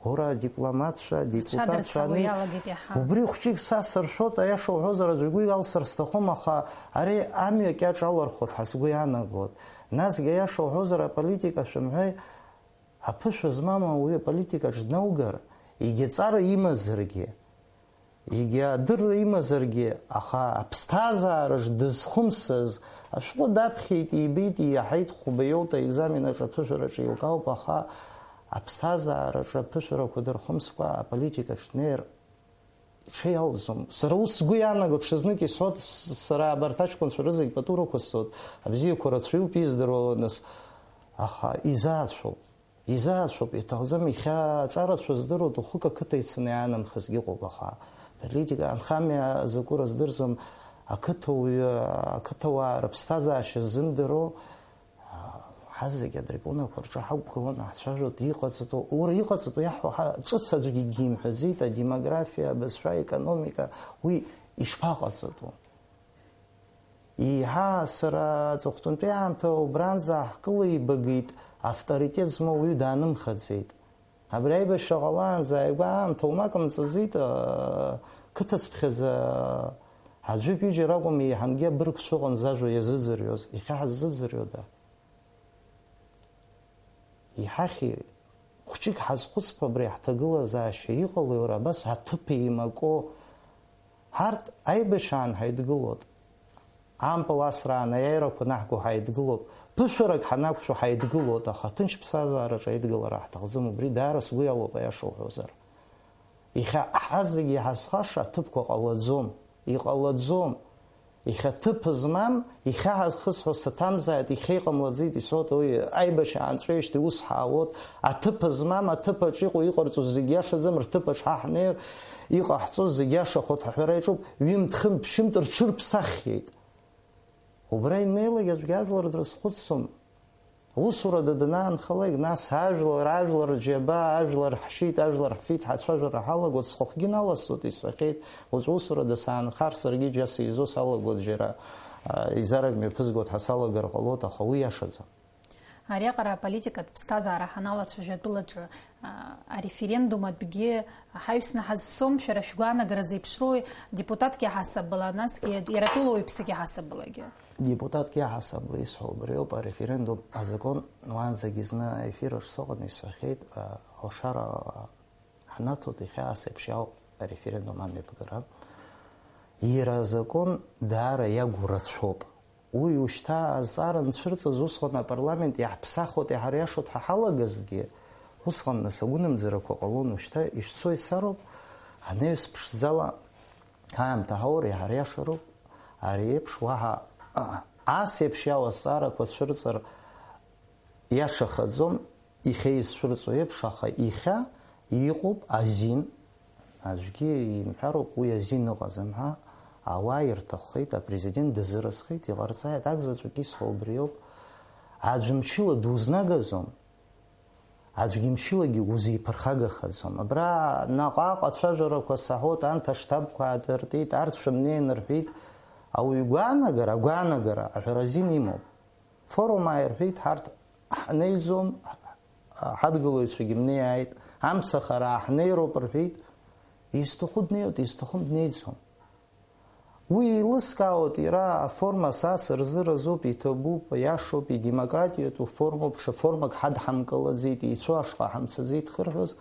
ура, адипломатцәа, адепутатцәа, Ҳҽадырцало ани-, иалагеит иаҳа. Убри хәҷык са сыршәоит, аиаша уҳәозар, аӡәы игәы иалсыр сҭахым, аха ари амҩа кьаҿ алархәот ҳәа сгәы иаанагот. Насгьы, аиаша уҳәозар, аполитика шәымҳәеи, аԥышәа змам ауаҩы аполитикаҿ днаугар, егьа ҵара имазаргьы, Егьа адырра имазаргьы, аха аԥсҭазаараҿ дызхымсыз ашәҟәы даԥхьеит, ибеит, иаҳаит, хәба иоута аекзамен аҿы аԥышәараҿы еилкаауп, аха аԥсҭазаараҿы аԥышәарақәа дырхымскәа аполитикаҿ днеир иҽеиалӡом. Сара ус сгәы иаанаго, ҽазнык исҳәот, с-, сара абарҭ аҷкәынцәа рызегь пату рықәысҵоит, абзиақәа рацәаҩуп издыруа, нас, аха изаацәоуп. Изаацәоуп, иаҭахӡам, ихьаа аҿарацәа здыруа, уахык ақыҭа ицаны иаанамхазгьы ыҟоуп, аха политика анхамҩа закәу рыздырӡом, ақыҭауаҩы, ақыҭауаа рыԥсҭазаашьа ззымдыруа, ҳазегь атрибунақәа рҿы ҳақәгыланы ҳцәажәоит, иҟаҵатәу, уара иҟаҵатәу иаҳҳәо ҳа-, ҿыц аӡәгьы егьимҳәаӡеит, адемографиа, абызшәа, аекономика, уи ишԥаҟаҵатәу? Еиҳа сара аҵыхәтәантәи аамҭа убранӡа ҳкылеибагеит, авторитет змоу уаҩы даанымхаӡеит. Абри аибашьра ҟалаанӡа ааигәа аамҭа умак мҵаӡеит, аа, қыҭацԥхьаӡа аӡәык-ҩыџьа ракәым, еиҳангьы абыргцәа ыҟан зажәа иазыӡырҩуаз, иахьа ҳаззыӡырҩуада? Иҳахьи, хәҷык ҳазхәыцп абри ҳҭагылазаашьа иҟалеи, уара, абас аҭыԥ еимако. Ҳарҭ аибашьаан ҳаидгылоит. Ампыл асраан аиааирақәа анаҳго ҳаидгылоит. Ԥышәарак ҳанақәшәо ҳаидгылоит, аха ҭынч ԥсҭазаараҿы аидгылара ҳҭахӡам, убри даара сгәы иалоуп, аиаша уҳәозар. Иахьа ҳазегьы иҳазхаша аҭыԥқәа ҟалаӡом, иҟалаӡом. Иахьа ҭыԥ змам, ихьаҳаз хысҳәо саҭамзааит, ихьа иҟамлаӡеит, исоуҭа уи аибашьа аанҵәеижьҭеи ус ҳаауеит, аҭыԥ змам, аҭыԥаҿ иҟоу иҟарҵо зегь иашаӡам, рҭыԥаҿ ҳа ҳнеир, иҟаҳҵо зегь иашахоит ҳҳәара иаҿуп, ҩымҭ-хынтә-ԥшьынтә рҽырԥсаххьеит. Убра инеилак аӡәгьы ажәлар дрызхәыцӡом. Усурада данаанхалак, нас ажәлар, ажәлар џьабаа, ажәлар ҳшьит, ажәлар ҳфит, ҳацәажәара ҳалагоит, схахәгьы наласҵоит, исҳәахьеит, уаҵәы усурада саанхар, саргьы џьа сеизо салагоит, џьара, а, еизарак мҩаԥызгоит ҳәа салагар ҟалоит, аха уи иашаӡам. Ариаҟара аполитикатә ԥсҭазаара ҳаналацәажәа атәылаҿы, а, ареферендум атәгьы ҳаҩсны ҳазцом, шәара шәгәаанагара зеиԥшроуи, депутатк иаҳасабала, насгьы иара атәылауаҩ ԥсык иаҳасабалагьы? Депутатк иаҳасабала исҳәо убри ауп, ареферендум азакәан уаанӡагьы зны аефир аҿы сыҟан, исҳәахьеит, а, алшара ҳнаҭоит, иахьа ас еиԥш иауп ареферендум амҩаԥгара. Иара азакәан даара иагу рацәоуп. Уи ушьҭа азҵаара анцәырҵыз усҟан апарламент иаҳԥсахуеит, иҳариашоит ҳәа ҳалагазҭгьы, усҟан нас агәынамӡарақәа ҟалон, ушьҭа ишцо исароуп, анаҩс ԥшӡала аамҭа ҳаур иҳариашароуп, ари еиԥш уаҳа, а, ас еиԥш иауа азҵаарақәа цәырҵыр иашахаӡом, ихьа изцәырҵуа еиԥш, аха ихьа иҟоуп азин, аӡәгьы имҳәароуп уи азин ыҟаӡам ҳәа, ауаа ирҭаххеит, апрезидент дазыразхеит, иҟарҵааит, акзаҵәык исҳәо убриоуп, аӡә мчыла дузнагаӡом, аӡәгьы мчылагьы узиԥырхагахаӡом. Абра наҟ-ааҟ ацәажәарақәа саҳәоит, анҭ аштабқәа аадыртит, арҭ шәымнеин рҳәит, ауаҩы игәаанагара, агәаанагара аҳәара азин имоуп. Форум ааирҳәеит, ҳарҭ ҳнеиӡом, ҳадгылаҩцәагьы мнеиааит, амцахара ааҳнеироуп рҳәеит, изҭаху днеиуеит, изҭахым днеиӡом. Уи еилыскаауеит, иара аформа са сырзыразуп, иҭабуп, иашоуп, идемократиатәу формоуп, ҽа формак ҳадҳамкылаӡеит, еицәоу ашҟа ҳамцаӡеит хырҳәоз,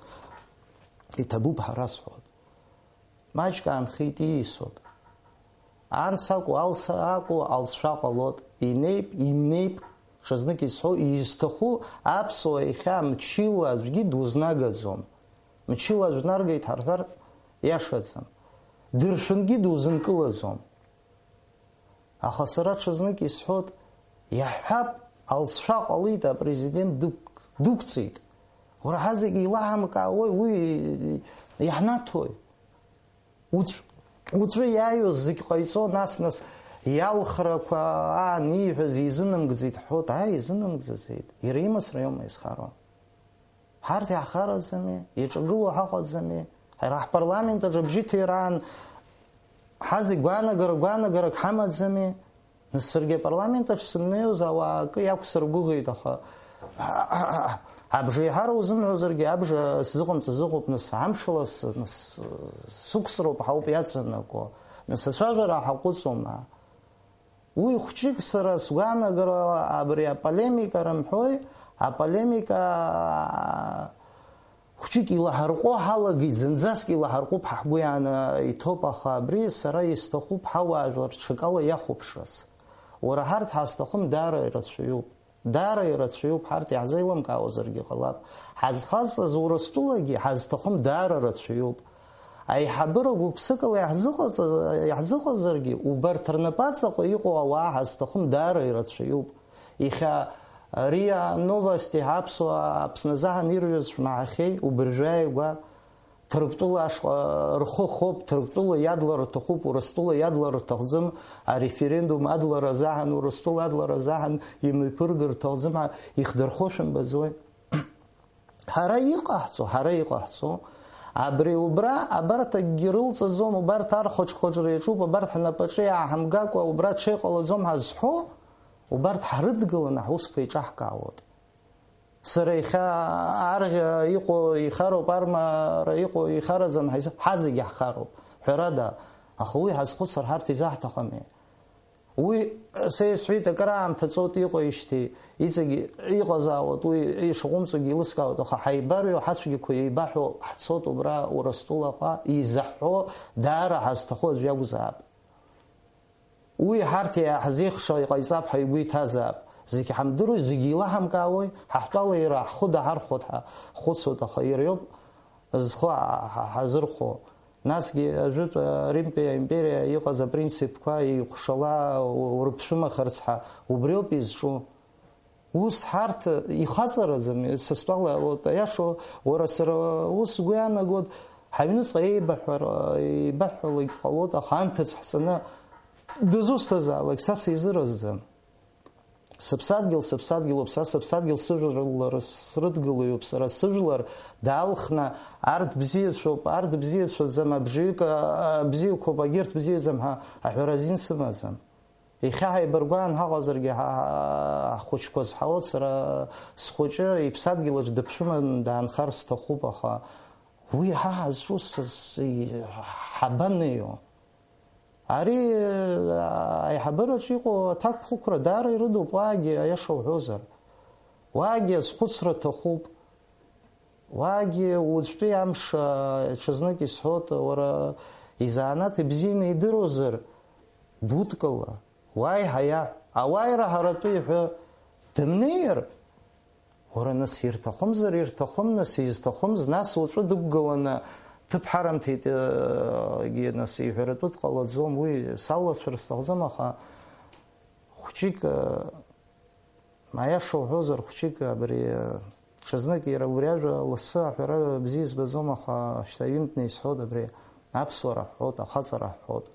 иҭабуп ҳәа расҳәоит. Маҷк аанхеит, ииасуеит. Анс акәу, алс акәу, алҵшәа ҟалоит, инеип, имнеип, ҽазнык исҳәо, изҭаху аԥсуа иахьа мчыла аӡәгьы дузнагаӡом. Мчыла аӡә наргеит ҳарҳәар, иашаӡам. Дыршәынгьы дузынкылаӡом. Аха сара ҽазнык исҳәоит, иаҳҳәап, алҵшәа ҟалеит, апрезидент дықә-, дықәҵит. Уара ҳа зегьы илаҳамкаауеи, уи иаҳнаҭои? Уҵә-, уҵәы иааиуаз зегь ҟаиҵо, нас-нас иалхрақәа аан ииҳәаз изынамгӡеит ҳҳәоит, ааи, изынамгӡаӡеит, иара имацара иоума изхароу? Ҳарҭ иаҳхараӡами? Иҿагылоу ҳаҟаӡами? Ҳара ҳпарламент аҿы абжьы ҭира аан ҳа зегь гәаанагара, гәаанагарак ҳамаӡами? Нас саргьы апарламент аҿы сымнеиуаз ауаа акы иақәсыргәыӷит, аха абжеиҳара узымҳәозаргьы, абжа сзыҟамҵаз ыҟоуп, нас амшала с-, нас сықәсроуп ҳауп иаҵанакуа, нас ацәажәара ҳаҟәыҵуама? Уи хәҷык сара сгәаанагарала абри аполемика рымҳәои, аполемика хәҷык илаҳарҟәо ҳалагеит, зынӡаск илаҳарҟәып ҳа ҳгәы иааны иҭоуп, аха абри сара исҭахуп ҳауаажәлар ҽакала иахәаԥшрас. Уара ҳарҭ ҳазҭахым даара ирацәаҩуп. Даара ирацәаҩуп, ҳарҭ иаҳзеилымкаауазаргьы ҟалап. Ҳазхазҵаз Урыстәылагьы ҳазҭахым даара рацәаҩуп. Аиҳабыра гәык-ԥсыкала иаҳзыҟаҵа-, иаҳзыҟазаргьы, убарҭ рнапаҵаҟа иҟоу ауаа ҳазҭахым даара ирацәаҩуп. Иахьа РИА Новости ҳаԥсуаа Аԥсны азаҳан ирҩыз шәмаҳахьеи, убыржәы ааигәа? Ҭырқәтәыла ашҟа рхы хоуп, Ҭырқәтәыла иадлар рҭахуп, Урыстәыла иадлар рҭахӡам, ареферендум адлара азаҳан, Урыстәыла адлара азаҳан имҩаԥыргар рҭахӡам ҳәа ихдырхо шәымбаӡои? Ҳара иҟаҳҵо, ҳара иҟаҳҵо, абри убра, абарҭ акгьы рылҵаӡом, убарҭ архәаҽхәаҽра иаҿуп, абарҭ ҳнапаҿы иааҳамгакәа убра ҽеиҟалаӡом ҳазҳәо, убарҭ ҳрыдгыланы ҳусқәа еиҿаҳкаауеит. Сара иахьа арӷьа иҟоу ихароуп, армара иҟоу ихараӡам ҳәа изы-, ҳазегьы ҳхароуп, ҳәарада, аха уи ҳазхәыцыр ҳарҭ изаҳҭахыми? Уи, са исҳәеит, акыраамҭа ҵоит иҟоижьҭеи, иҵегь иҟазаауеит, уи ишаҟәымҵуагьы еилыскаауеит, аха ҳаибарҩо, ҳацәгьақәа еибаҳәо ҳцоит убра Урыстәылаҟа, изаҳҳәо даара ҳазҭаху аӡә иакәзаап. Уи ҳарҭ иааҳзеихша иҟаиҵап ҳәа игәы иҭазаап. Зегь ҳамдыруеи, зегь еилаҳамкаауеи, ҳа ҳтәала иара ҳхы даҳархәоит ҳәа ҳхәыцуеит, аха иара иоуп зхы ҳа-, ҳа-, ҳазырхәо. Насгьы ажәытә Римтәи аимпериа иҟаз апринципқәа еиҟәшала урыԥшәымахарц ҳәа убриоуп изҿу. Ус ҳарҭ ихаҵараӡам, са стәала, вот, аиашоу, уара сара ус сгәы иаанагоит, ҳаҩныҵҟа еибаҳҳәар, еибаҳҳәалак ҟалоит, аха анҭыҵ ҳҵаны дызусҭазаалак са сизыразӡам. Сыԥсадгьыл сыԥсадгьылуп, са сыԥсадгьыл сыжәлар срыдгылаҩуп, сара сыжәлар даалхны арҭ бзиацәоуп, арҭ бзиацәаӡам, абжаҩык, а, бзиақәоуп, агьырҭ бзиаӡам ҳәа аҳәара азин сымаӡам. Иахьа ҳаибаргәаан ҳаҟазаргьы, ҳа-, ҳа-, ҳхәыҷқәа зҳауа, сара схәыҷы иԥсадгьылаҿ дыԥшәыман даанхар сҭахуп, аха уи ҳа ҳазҿу с-, с-, ҳабанеио? Ари, а, аиҳабыраҿ иҟоу аҭакԥхықәра даара ирыдуп, уаагьы аиаша уҳәозар. Уаагьы азхәыцра ҭахуп. Уаагьы уаҵәтәи амш, а, ҽазнык исҳәоит, уара изанааҭ ибзианы идыруазар, дудкыла, уааи ҳаиа, ауааира ҳаратәы иҳәы, дымнеир, уара, нас, ирҭахымзар ирҭахым, нас, изҭахымз, нас уаҵәы дықәгыланы ҭыԥ ҳарымҭеит, егьи, нас, иҳәаратәы дҟалаӡом, уи салацәар сҭахӡам, аха хәҷык, а, Аиаша уҳәозар, хәҷык абри, ҽазнык иара убри ажәа лассы аҳәара бзиа избаӡом, аха шьҭа ҩынтәны исҳәоит абри, аԥсуара ҳҳәоит, ахаҵара ҳҳәоит.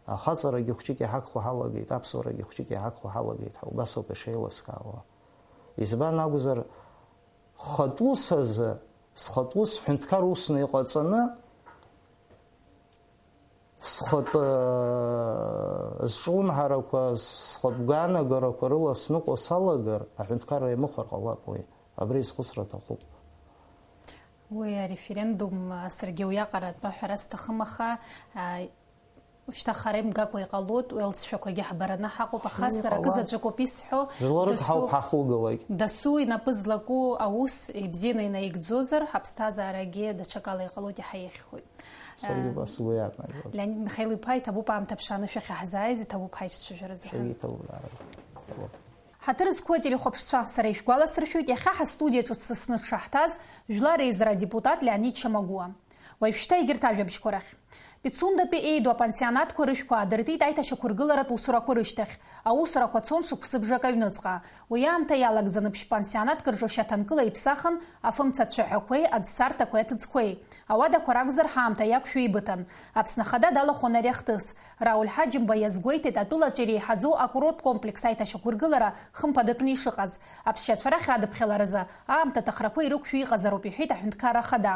Ахаҵарагьы хәҷык иҳагхо ҳалагеит, аԥсуарагьы хәҷык иҳагхо ҳалагеит, ҳа убас ауп ишеилыскаауа. Избан акәзар, хатә ус азы, схатә ус ҳәынҭқар усны иҟаҵаны, Схатә, э, зҿлымҳарақәа, схатә гәаанагарақәа рыла сныҟәо салагар, аҳәынҭқарра иамыхәар ҟалап уи. Абри изхәыцра аҭахуп. Уи ареферендум, а, саргьы уиаҟара атәы аҳәара сҭахым, аха, а, Шьҭа хара имгакәа иҟалоит, уи алҵшәақәагьы ҳбараны ҳаҟоуп, аха сара акы заҵәыкоуп исҳәо. Жәларык ҳауп ҳахугауагь. Дасу инапы злаку аус ибзианы инаигӡозар, ҳаԥсҭазаарагьы даҽакала иҟалоит, иаҳа иахьхоит. Саргьы убас сгәы иаанагоит. Леонид Михаил-иԥа, иҭабуп аамҭа ԥшааны шәахь иаҳзааиз, иҭабуп ҳаицәажәара азы. Саргьы иҭабуп даараӡа. Иҭабуп. Ҳаҭыр зқәу ателехәаԥшцәа, сара ишәгәаласыршәоит, иахьа ҳастудиа ҿыц сасны дшаҳҭаз Жәлар Реизара адепутат Леонид Шьамагәуа. Уажәшьҭа егьырҭ ажәабжьқәа рахь. Пицундатәи Еидуа апансионатқәа рышәқәа аадыртит аиҭашьақәыргыларатә усурақәа рышьҭахь. Аусурақәа цон шықәсыбжак аҩныҵҟа. Уи аамҭа иалагӡаны ԥшь-пансионатк рҿы шьаҭанкыла иԥсахын, афымца цәаҳәақәеи аӡсарҭақәеи аҭыӡқәеи. Ауадақәа ракәзар, ҳаамҭа иақәшәо ибыҭан. Аԥсны Ахада далахәын ари ахҭыс. Рауль Ҳаџьымба иазгәеиҭеит, атәылаҿ иреиҳаӡоу акурорттә комплекс аиҭашьақәыргылара хымԥадатәны ишыҟаз. Аԥсшьацәа рахь радыԥхьаларазы аамҭа аҭахрақәа ирықәшәо иҟазароуп, иҳәеит Аҳәынҭқарра Ахада.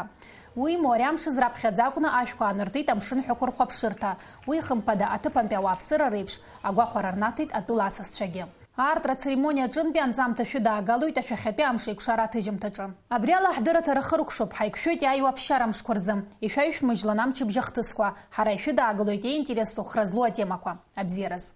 Уимоу, ари амш зраԥхьаӡа акәны ашәқәа ааныртит амшын ҳәақәа рхәаԥшырҭа. Уи хымԥада, аҭыԥантәи ауааԥсыра реиԥш агәахәара рнаҭеит атәыла асасцәагьы. Аартра ацеремониа аҿынтәи анҵамҭа шәыдаагалоит ашәахьатәи амш еиқәшара аҭыжьымҭаҿы. Абри ала ҳдырраҭара хыркәшоуп, ҳаиқәшәоит иааиуа аԥсшьара мшқәа рзы. Ишәаҩшәмыжьлан амчыбжь ахҭысқәа, ҳара ишәыдаагалоит иинтересу хра злоу атемақәа. Абзиараз.